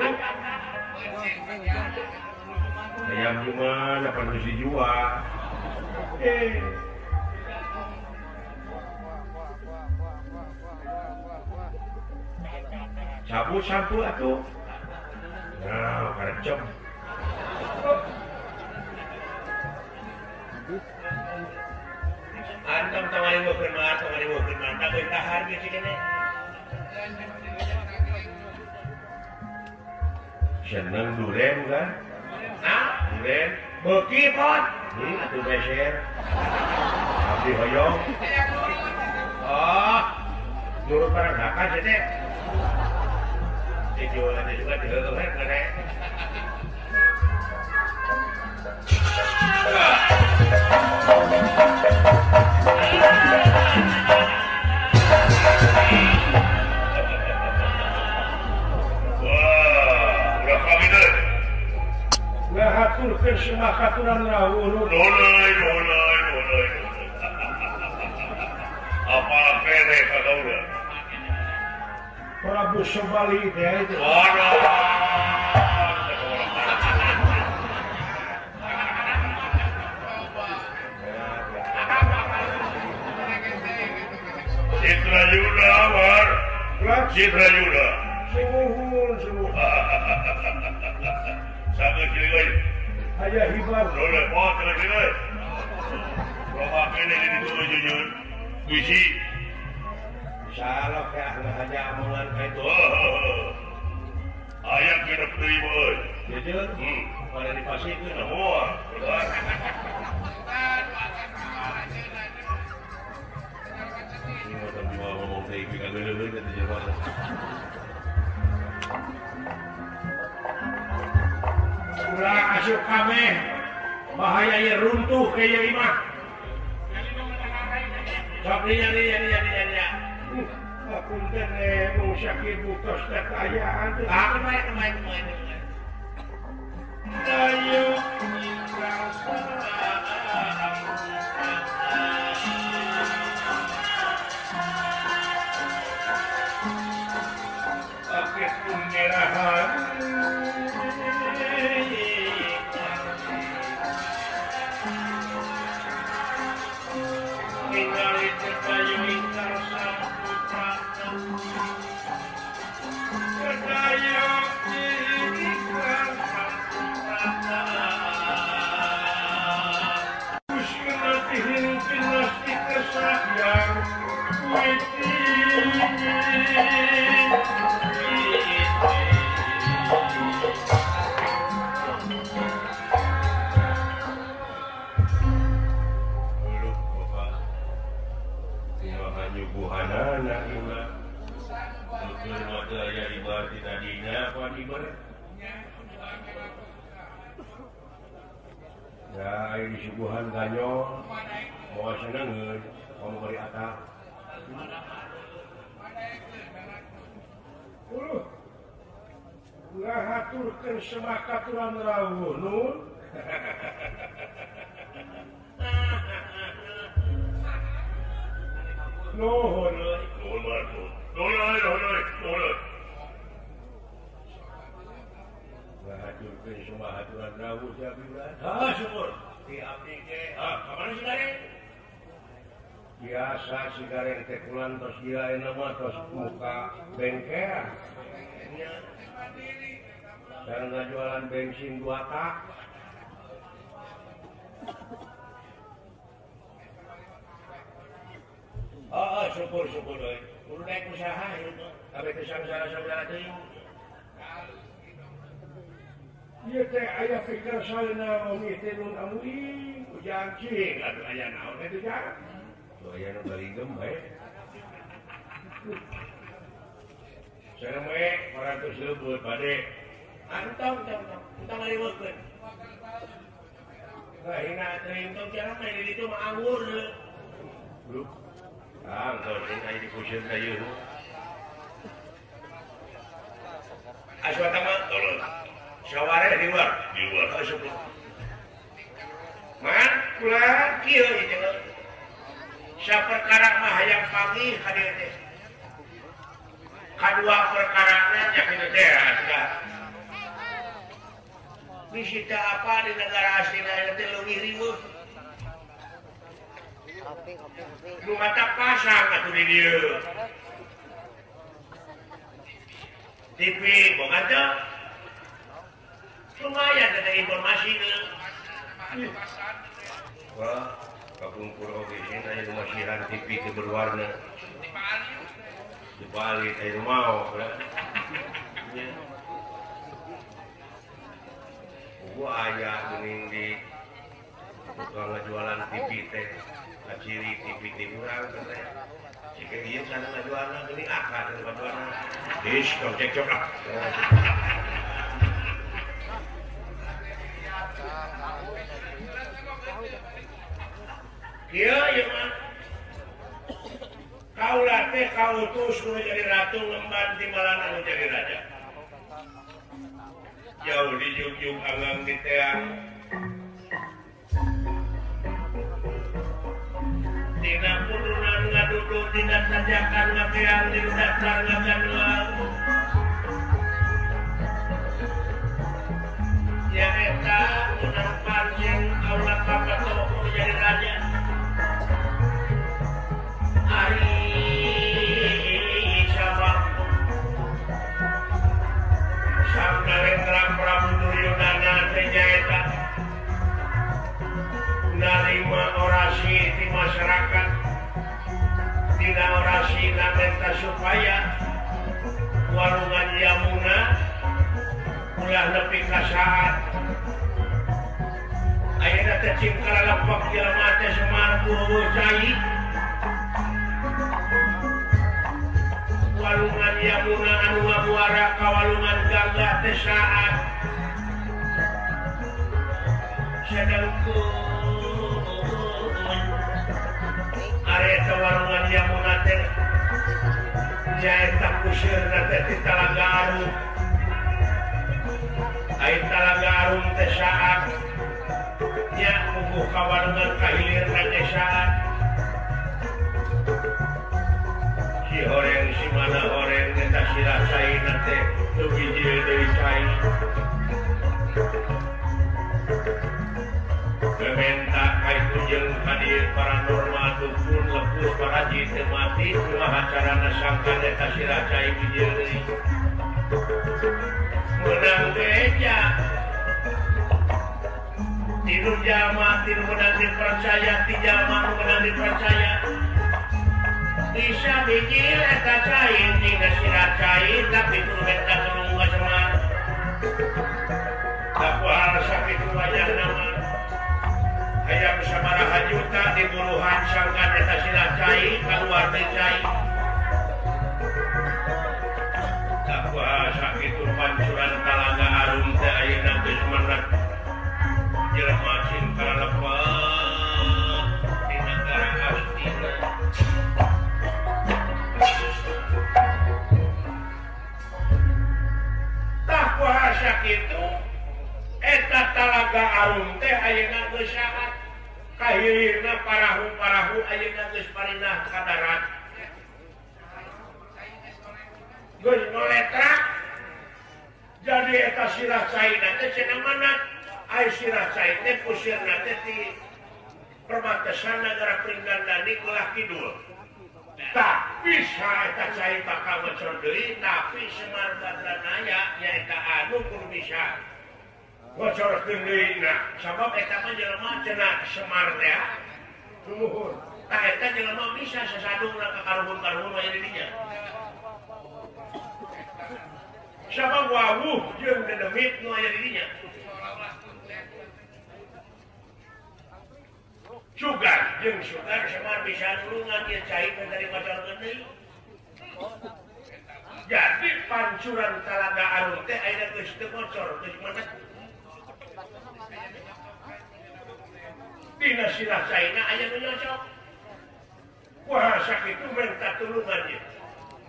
Hayam di mana perlu dijual. Cabut sampu atuh. Nah, karecem. Antam tawari wokeun mah, tawari wokeun mah, tak euy tahar geus kene. Seneng duren kan? Hah? Duren beuki pot. Atuh beser. Abdi hoyong. Oh. Nurut barang hakan sia teh. Dijual teh juga diheueuh kene. Wah, udah kawin deh. Ngahaturkeun semakaturan rawuh. Nuhun euy, nuhun euy, nuhun euy. Apa kene ka kaula? Prabu Sobali teh itu. Waduh. Citra Yuda, War. Citra Yuda. Sumuhun, sumuhun. Sama kiri. Aya hibar. Lepot lagi euy. Loba kene di ditu jujur. Bisi. Salah kayak hanya omongan kayak itu. Aya genep deui euy. Jujur? Pada dipasikeun. Moal. Ulah asup kabeh. Bahaya ieu runtuh ke ieu imah. Sok liya. Punten mung sakit butos teh kaayaan teh. Ah, kemarin. Ayo sakit pengerahan. Ningali teh payu ingkar saputra. Kedaya ingkar saputra. Kuskenati hintinas dikesayang witi. Ya, air disuguhan ganyong, mau senengeun, mau beri atap. Ngahaturkeun semakaturan rawuh nun. Nuhun euy. Nuhun. Ngahaturkeun semakaturan rawuh ti abdi urang. Ha syukur. Ti abdi ge. Ha, kamana si Gareng? Biasa si Gareng teh kulan tos gila ayeuna mah tos muka bengkel. Nya. Sareng jualan bensin 2 tak. Oh, syukur euy. Kudu naik usaha ieu mah. Kabeh teh sangsara-sangsara teuing. Ieu teh aya pikir salena umi teh nun amui ujang cing atuh aya naon teh jang. Tuh aya nu baligem bae. Sareng we parantos leubeut bade. Antong tong ngaliweukeun. Hina teuing tong cara mah di ditu mah anggur. Bluk. Ah, engkau sing aya dipusieun ka ieu. Aswatama tolong. Saware di luar. Di luar. Asup. Man, kula kieu ieu teh. Saperkara mah hayang panggih ka dieu teh. Kadua perkarana nya kitu teh sudah. Bisi teh apa di negara asing aya teh leuwih riweuh. Nu mata pasang atuh di dieu. TV boga teu? Lumayan ada informasi nih. Wah, kapungkur oge sih aya nu masihan TV teu berwarna. Di Bali aya nu mao. Nya. Gua aya geuning di tukang ngajualan TV teh. Kaciri TV teh urang teh. Jika ieu sana ngajualna geuning akad ngajualna. Dis tong cekcok lah. Kieu ieu mah. Kaula teh kautus kudu jadi ratu ngemban timbalan anu jadi raja. Jauh dijungjung anggang di teang. Dina pudunan ngadudu dina sajakan ngakeang dina daftar ngaganduang. Ya eta menang panjang kaula kapato kudu jadi raja. Ari sabab Sang Narendra Prabu Duryudana teh nyaeta Narima orasi di masyarakat dina orasi namenta supaya walungan Yamuna ulah nepi ka saat ayeuna teh cing kalalepok jelema teh Semar kuhu cai walungan Yamuna anu ngamuara ka walungan Gangga teh saat sadangkeun areta walungan Yamuna teh nyaeta kuseurna teh ti Talaga Arum. Ai Talaga Arum teh saat nya puguh ka walungan ka hilirna teh saat si horeng si mana horeng eta sirah caina teh teu bijil deui cai. Mementa kaitu jeung ka dieu paranormal dukun lepus paraji teu mati kumaha carana sangkan eta sirah cai bijil deui. Meunang beja tinu jalma tinu meunang dipercaya ti jalma nu meunang dipercaya bisa bijil eta cai tinggal sirah cai tapi kudu menta tulung ka Semar. Kapuhal sakitu wajahna mah hayang sabaraha juta diburuhan sangkan eta sirah cai kaluar teh cai. Kapuhal sakitu pancuran Talaga Arum teh ayeuna geus menek jelema cing kalalepet di nagara Astina. Tah kumaha sakitu eta Talaga Arum teh ayeuna geus saat kahilirna parahu-parahu ayeuna geus parinah ka darat. Geus noletrak jadi eta sirah caina teh cenah mana ai sirah cai teh pusirna teh di perbatasan nagara Pringgandani belah kidul. Tak bisa eta cai bakal bocor deui tapi Semar Badranaya nyaeta anu kudu bisa bocorkeun deui na sabab eta mah jelema cenah Semar teh sumuhun. Tah eta jelema bisa sasadungna ka karuhun-karuhun aya di dinya. Sabab wawuh jeung dedemit nu aya di dinya. Sugar jeung sugar Semar bisa nulungan ieu cai teh dari bocorkeun deui. Jadi pancuran Talaga Arum teh ayeuna geus teu bocor geus menek. Dina sirah caina aya nu nyocok. Wah sakitu menta tulungan ieu.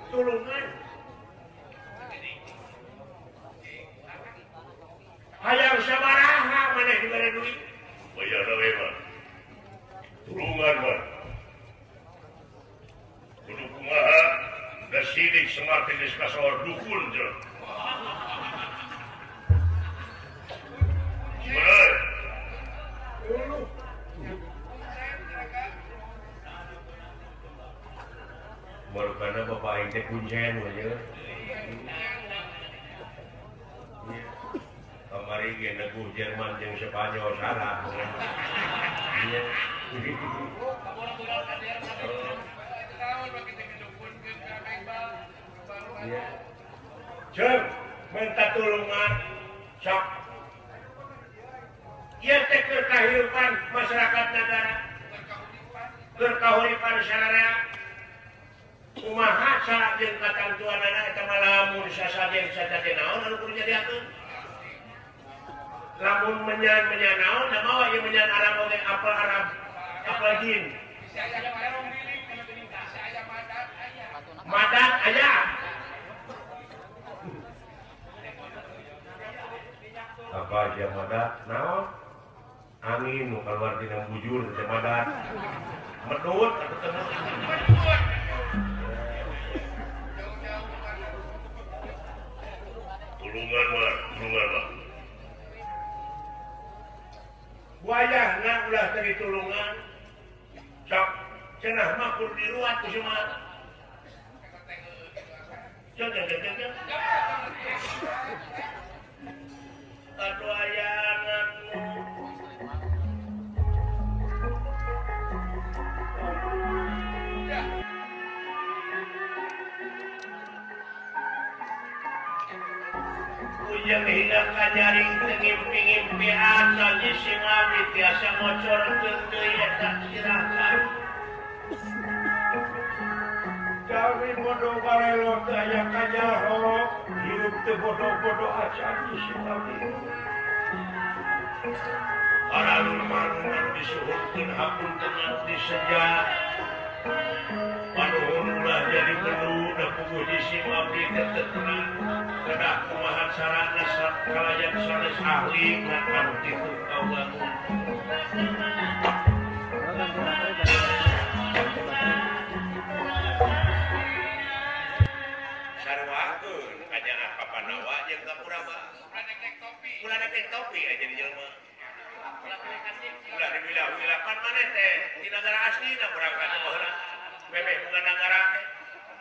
Tulungan. Hayang sabaraha maneh dibere duit? Bayarna we mah. Tulungan mah. Kudu kumaha da sidik Semar teh geus kasohor dukun jeung. Bener. Baru karena bapak aing teh kuncen we ye. Kamari ge neguh Jerman jeung Spanyol salah. Iya. Iya. Jeung minta tulungan sok. Ieu teh keur kahirupan masyarakat nagara. Keur kahuripan sararea. Kumaha cara jeung katantuanana eta mah lamun sasajen sajaden naon anu kudu nyadiakeun. Lamun menyan-menyan naon da mawa ieu menyan Arab oge apel Arab, apel jin. Madat aya. Apa aja madat naon? Angin nu kaluar tina bujur teh madat. Medut atuh teh. Tulungan mah, tulungan mah. Wayahna ulah teh ditulungan. Sok cenah mah kudu diruat ku Semar. Jeng jeng jeng jeng. Aduh ayana. Bujang hingga kanyaring teu ngimpi-ngimpi acan sing abdi tiasa ngocorkeun deui eta sirah cai. Kami bodoh barelo teu aya kanyaho, hirup teu bodoh-bodoh acan sing abdi. Aralun manung anu disuhunkeun hapunten anu diseja. Panuhun ulah jadi perlu da puguh jisim abdi teh teu teuing. Kedah kumaha carana kalayan sanes ahli anu kitu kaula. Sarwakeun kanyaah ka Pandawa jeung ka Kurawa. Ulah nek topi aja di jelema. Ulah diwilah-wilapan maneh teh di nagara aslina urang ka baheula. Memeh bunga nagara teh.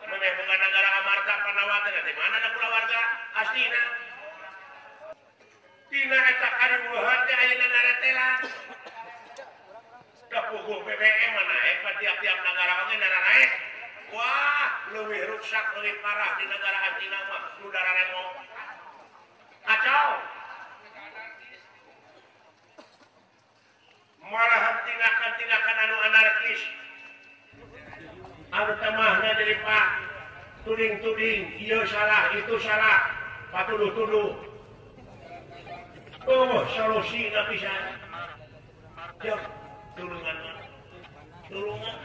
Memeh bunga nagara Amarta Pandawa teh di mana da kulawarga aslina. Dina eta kariweuhan teh ayeuna naretelan. Da puguh BBM mah naek pa tiap-tiap nagara oge naraek. Wah, leuwih ruksak leuwih parah di nagara aslina mah nu dararemo. Kacau. Malahan tindakan-tindakan anu anarkis anu temahna jadi pak tuding-tuding ieu salah itu salah patuduh-tuduh oh solusi na pisan jauh tulungan tulungan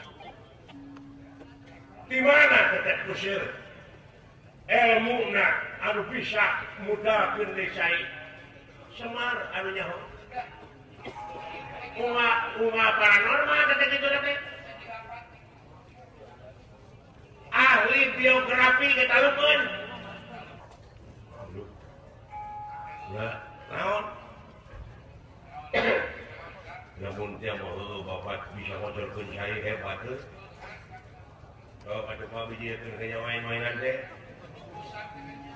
di mana tetep kusir ilmuna anu bisa mudahkeun deui cai Semar anu nyaho Unga paranormal kata gitu teh. Ahli biografi ketalukeun. Ya, naon? Lamun teh mah bapak bisa ngocorkeun cai hebat heuh. Oh, atuh mah bijieun ka main-mainan teh.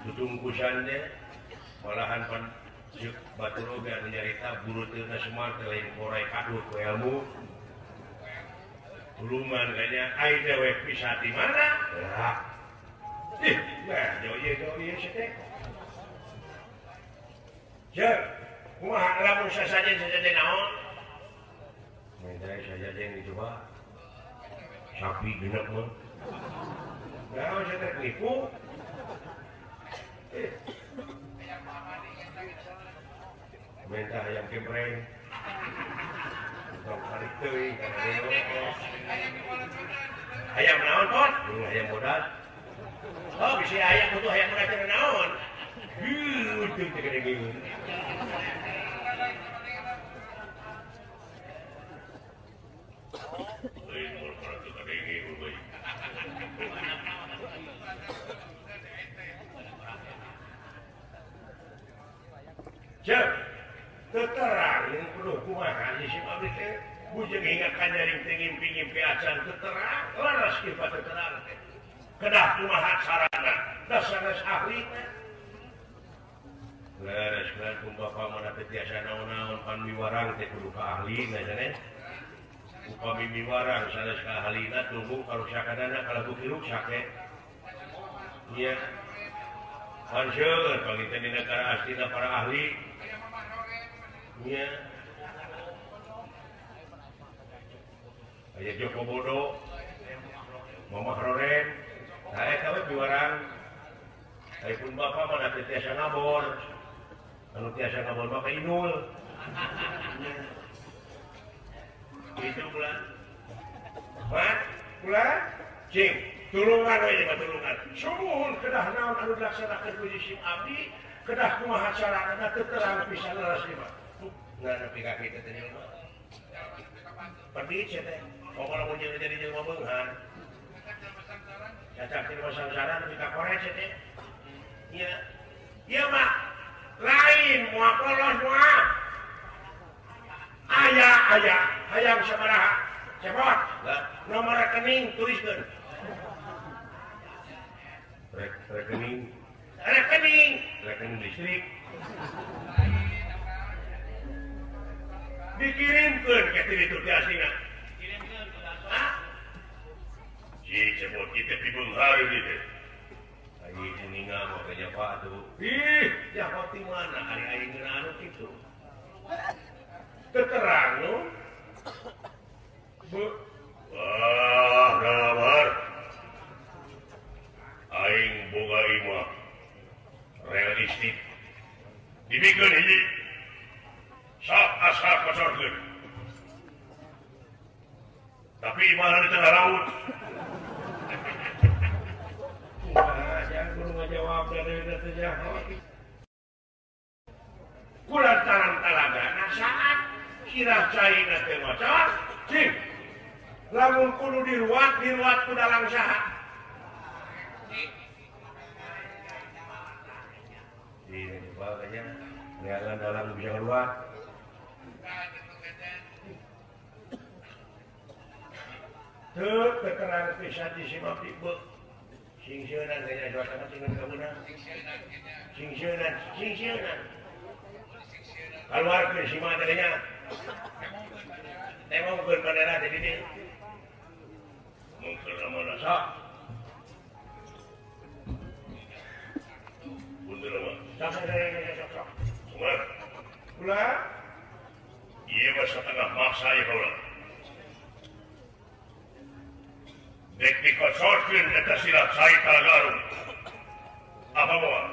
Tutungkusan teh. Malahan pan Cek batur oge anu nyarita buruteuna Semar teh lain korai kadut ku ilmu. Tulungan kayaknya ai teh we bisa di mana? Ya. Ih, nah jauh ieu ieu teh. Jeung kumaha lamun sasajen-sasajen naon? Minta sasajen dicoba. Sapi genep mah. Naon sia teh nipu? Minta ayam kempreng. Tong tarik teuing Ayam naon, Pot? Ayam bodas. Oh, bisi ayam butuh ayam bodas teh naon? Heuh, teu teh gede geus. Lain mun teu gede geus. Ceuk. Teterang yang penuh kumaha si abdi teh bujeng hingga kanyaring teh ngimpi-ngimpi acan teterang leres kieu teterang teh kedah kumaha carana da sanes ahli teh leres kan kum bapa mah teu tiasa naon-naon pan miwarang teh kudu ka ahlina sanes upami miwarang sanes ka ahlina tunggu karusakanana kalabu ruksak teh nya pan seueur panginten di nagara aslina para ahli. Nya. Aya Joko Bodo, Mamah Roren, saya tahu piwarang. Saya pun bapak mana teu tiasa ngabor. Anu tiasa ngabor mah ka Inul. Itu pula. Mat, pula cing, tulungan we mah tulungan. Sumuhun kedah naon anu dilaksanakeun ku jisim abdi, kedah kumaha carana teu terang pisan leres mah. Nggak nepi ka kitu teh jelema. Pedit sia teh. Pokona mun jeung jadi jelema beunghar. Cacak jelema sangsara nepi ka koret sia teh. Ieu. Ieu mah lain moal polos moal. Aya aya hayang sabaraha. Cepot. Nomor rekening tuliskeun. Rekening. Rekening. Rekening listrik. Dikirimkeun ke itu teh aslina. Kirimkeun. Si cepot kita pibeunghar ieu teh. Di kuninga mah kayaknya Pak tuh. Ih, jahat di mana ari aing geuna anu kitu. Terang nu. Bu. Wah, damar. Aing boga imah. Realistik. Dibikeun hiji. Sok asal kocorkeun. Tapi imahna di tengah laut. Kumaha jangan kudu ngajawab dari teh jahat. Kulantaran talagana saat sirah caina teh maca cing lamun kudu diruat diruat ku dalang saha di makanya neangan dalang bisa ngeruat teu keterang pisan di simap ieu sing seunan kayaknya suasana sing kabeunang sing seunan sing seunan keluar ke sima tadinya temongkeun bandara teh di dieu mungkin mana sok mundur mah sok sok sok sok ulah ieu mah satengah maksa ieu kaula dek dikocorkeun eta silat cai Talaga Arum apa moal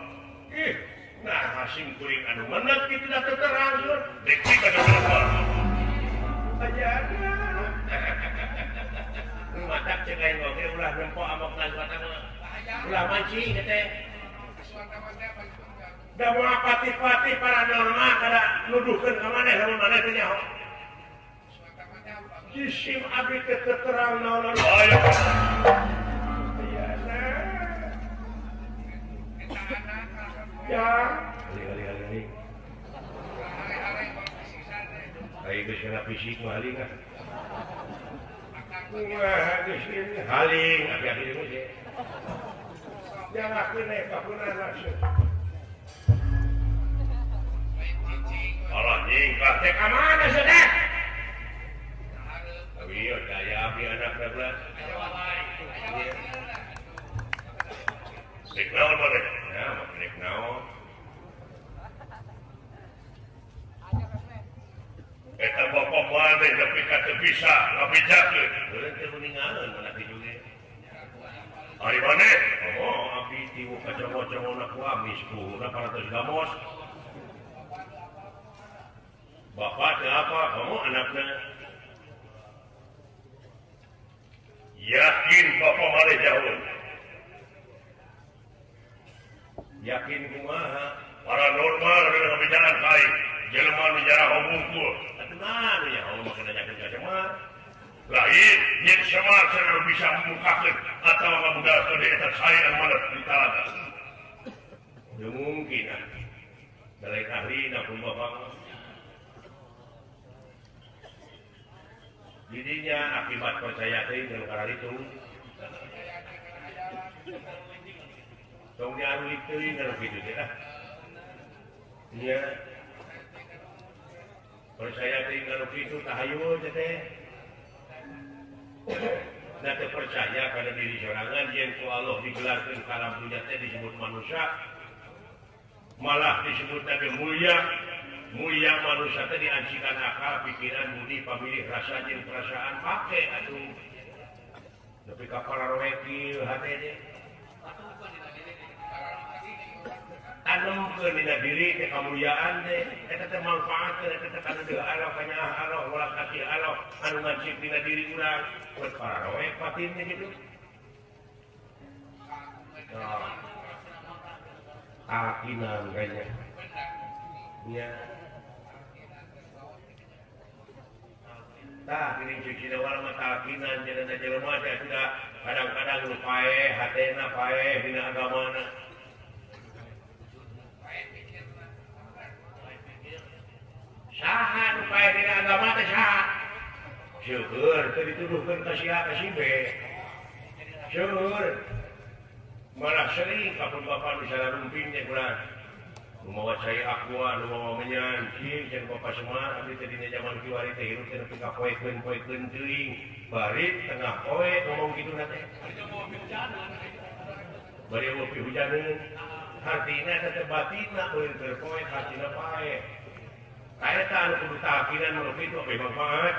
ih nah hasim kuring anu menek kitu da teu terang dek dikocorkeun aja matak cek aing oge ulah nempo amokna suara mah ulah mancing teh da moal pati-pati paranormal kada nuduhkeun ka maneh lamun maneh teh nyaho jisim abdi teh terang naon-naon aya ya ali-ali ai geus kana fisik mah haling ah kumaha geus haling abi-abi deui jangan kene kapunan langsung Allah nyingkah teh ka mana sedek abi daya abi anak belas rek naon maneh ya rek naon eta bapak maneh nepi ka teu bisa ngabejakeun heuh teu kuningaeun mana kitu ge ari maneh oh abdi tiwu kacau-kacau ku amis puhuna paratos gamos bapak teu apa kamu anakna yakin bapak maneh jauh yakin kumaha paranormal dina ngabejakan ka aing jelema nu jarah hungkul atuh mah ya Allah mah nanyakeun ka Semar lain yen Semar cenah bisa memukakeun atawa ngabudalkeun eta cai anu maneh di talaga teu mungkin ah balik ahlina pun bapak jadinya akibat percaya teh jeung kararitu tong diarulik teuing anu kitu teh ah nya percaya teuing anu kitu tahayul teh da teu percaya kana diri sorangan yen ku Allah digelarkeun kalam dunya teh disebut manusia malah disebut teh mulia mulia manusia teh diancikan akal pikiran budi pamilih rasa jeung perasaan pake atuh nepi ka pararoe kieu hate teh tanemkeun dina diri teh kamuliaan teh eta teh manfaatkeun eta teh kana deui Allah kanyaah Allah welas asih Allah anu ngancik dina diri urang buat pararoe batin teh kitu akinan kayaknya nya tah geuning cuci dawala mah talkinan cenah jelema teh tidak kadang-kadang nu paeh hatena paeh dina agamana saha nu paeh dina agama teh saha seueur teu dituduhkeun ka si A ka si B seueur malah sering kapun bapak nu sarumping teh kurang nu mawa cai aqua nu mawa menyan cing cenah bapak Semar abdi teh dina jaman kiwari teh hirup teh nepi ka poekeun-poekeun teuing bari tengah poe ngomong kitu na teh Bari eueuh pihujaneun. Hartina eta teh batinna ulin keur poe hartina pae. Eta anu kudu taakinan nu kitu oge manfaat.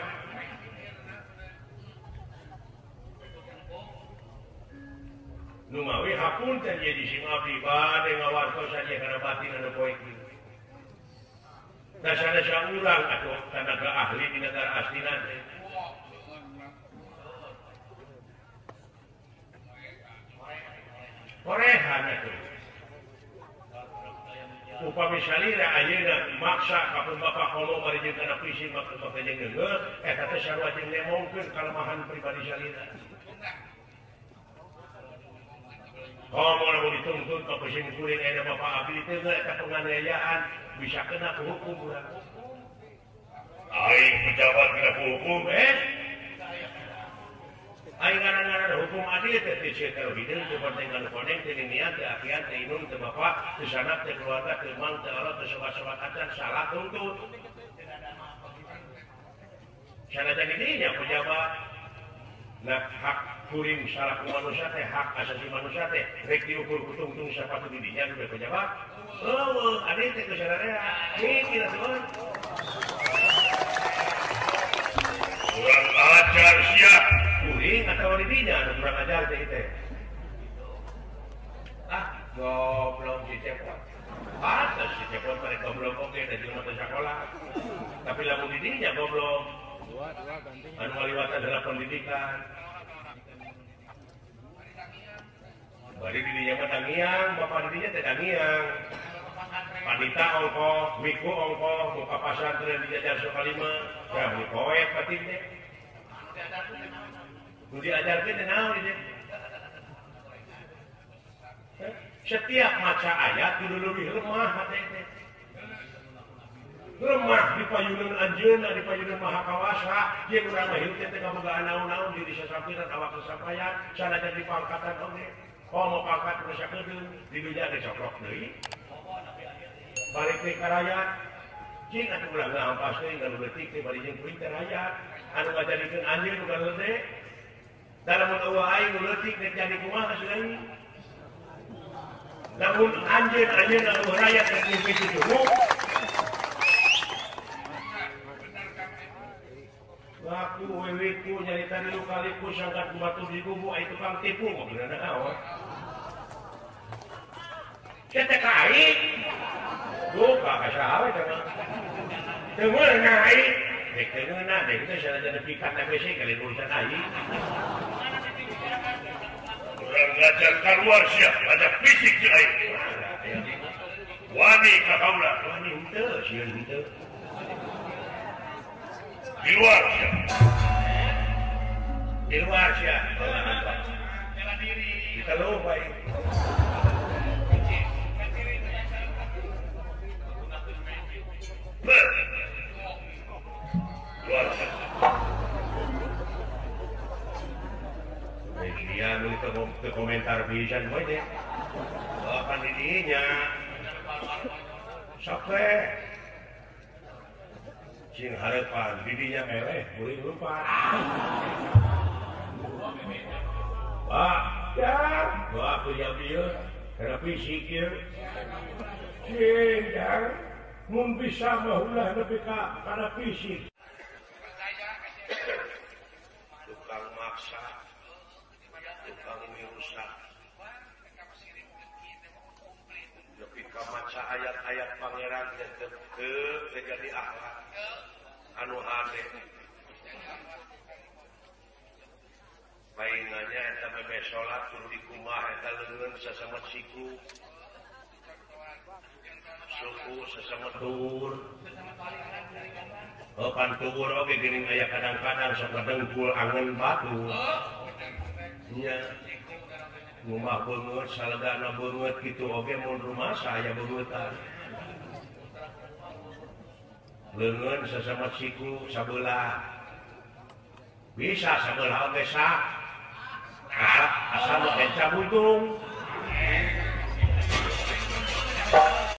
Nu mawi hapunten ye di sing abdi bade ngawartosan ye kana batin anu poe kieu. Dasar-dasar urang atau tenaga ahli di negara aslina teh. Korehan atuh. Upami salira ayeuna maksa ka pun bapak komo bari jeung kana puisi maka bapak jeung geungeuh eta teh sarua jeung nemongkeun kalemahan pribadi salira. Komo lamun dituntut ka pusing kuring ayeuna bapak abdi teh eta penganiayaan bisa kena ku hukum urang. Aing pejabat kena ku hukum Aing ngaran-ngaran hukum adil teh teu teu hideung teu penting anu koneng teu ninian teu akian teu inung teu bapak teu sanak teu keluarga teu mang teu alot teu sobat-sobat acan salah tuntut. Sanajan didinya pejabat. Nah hak kuring salah ku manusia teh hak asasi manusia teh rek diukur ku tungtung sapatu didinya nu pejabat. Eueuh adil teh teu sararea. Mikir atuh. Kurang ajar sia. Kuring atau didinya anu kurang ajar teh teh. Ah, goblok si Cepot. Pantes si Cepot pada goblok oge da jelema teu sakola. Tapi lamun didinya goblok. Anu ngaliwatan adalah pendidikan. Bari didinya mah dangiang, bapak didinya teh dangiang. Panita ongkoh, miku ongkoh, muka pasantren dijajar Sokalima, ya beli poek batin teh. Nu diajarkeun teh naon ieu? Setiap maca ayat kudu leuwih lemah hate teh. Lemah di payunan anjeunna, di payunan Maha Kawasa, jeung urang mah hirup teh kabogaan naon-naon diri sasampiran awak sasampayan, sanajan di pangkatan oge. Komo pangkat nu sakedeung, di dunya ge coplok deui. Balik deui ka rakyat. Cing atuh ulah ngahampas deui nganu leutik teh bari jeung kuring teh rakyat. Anu ngajadikeun anjeun nu galede. Da lamun eueuh aing nu leutik rek jadi kumaha hasilna? Lamun anjeun anjeun anu rakyat rek mimpi cucumu. Laku wewiku nyarita dulu kaliku sangkat batu di kubu ai tukang tipu kok bener naon. Sia teh ka aing. Duka ka saha we teh mah. Teu meunang aing. Dek teu meunang, dek teh sanajan nepi ka TBC kali urusan aing. Kurang ajar keluar sia, ada fisik si aing. Wani ka kaula, wani henteu, sieun henteu. Di luar sia. Di luar sia. Bela diri. Diteluh bae. Luar sia. Iya, nu teu komentar pisan we teh. Oh, kan di dinya. Sok we. Cing harapan didinya eleh kuring lupa. Pak, ya, wah kuliah ieu kana fisik ieu. Cing, jang, mun bisa mah ulah nepi ka kana fisik. Tukang maksa, tukang mirusak. Nepi ka maca ayat-ayat pangeran teh teu jadi akhlak. Anu hade paingannya eta bebe salat kudu dikumaha eta leungeun sasamet siku suku sasamet tuur oh pan tuur oge geuning aya kadang-kadang sok dengkul angen batu nya ngumah beungeut salegana beungeut kitu oge mun rumasa aya beungeutan leungeun sasamet siku sabelah bisa sabelah oge sah asal nu kenca buntung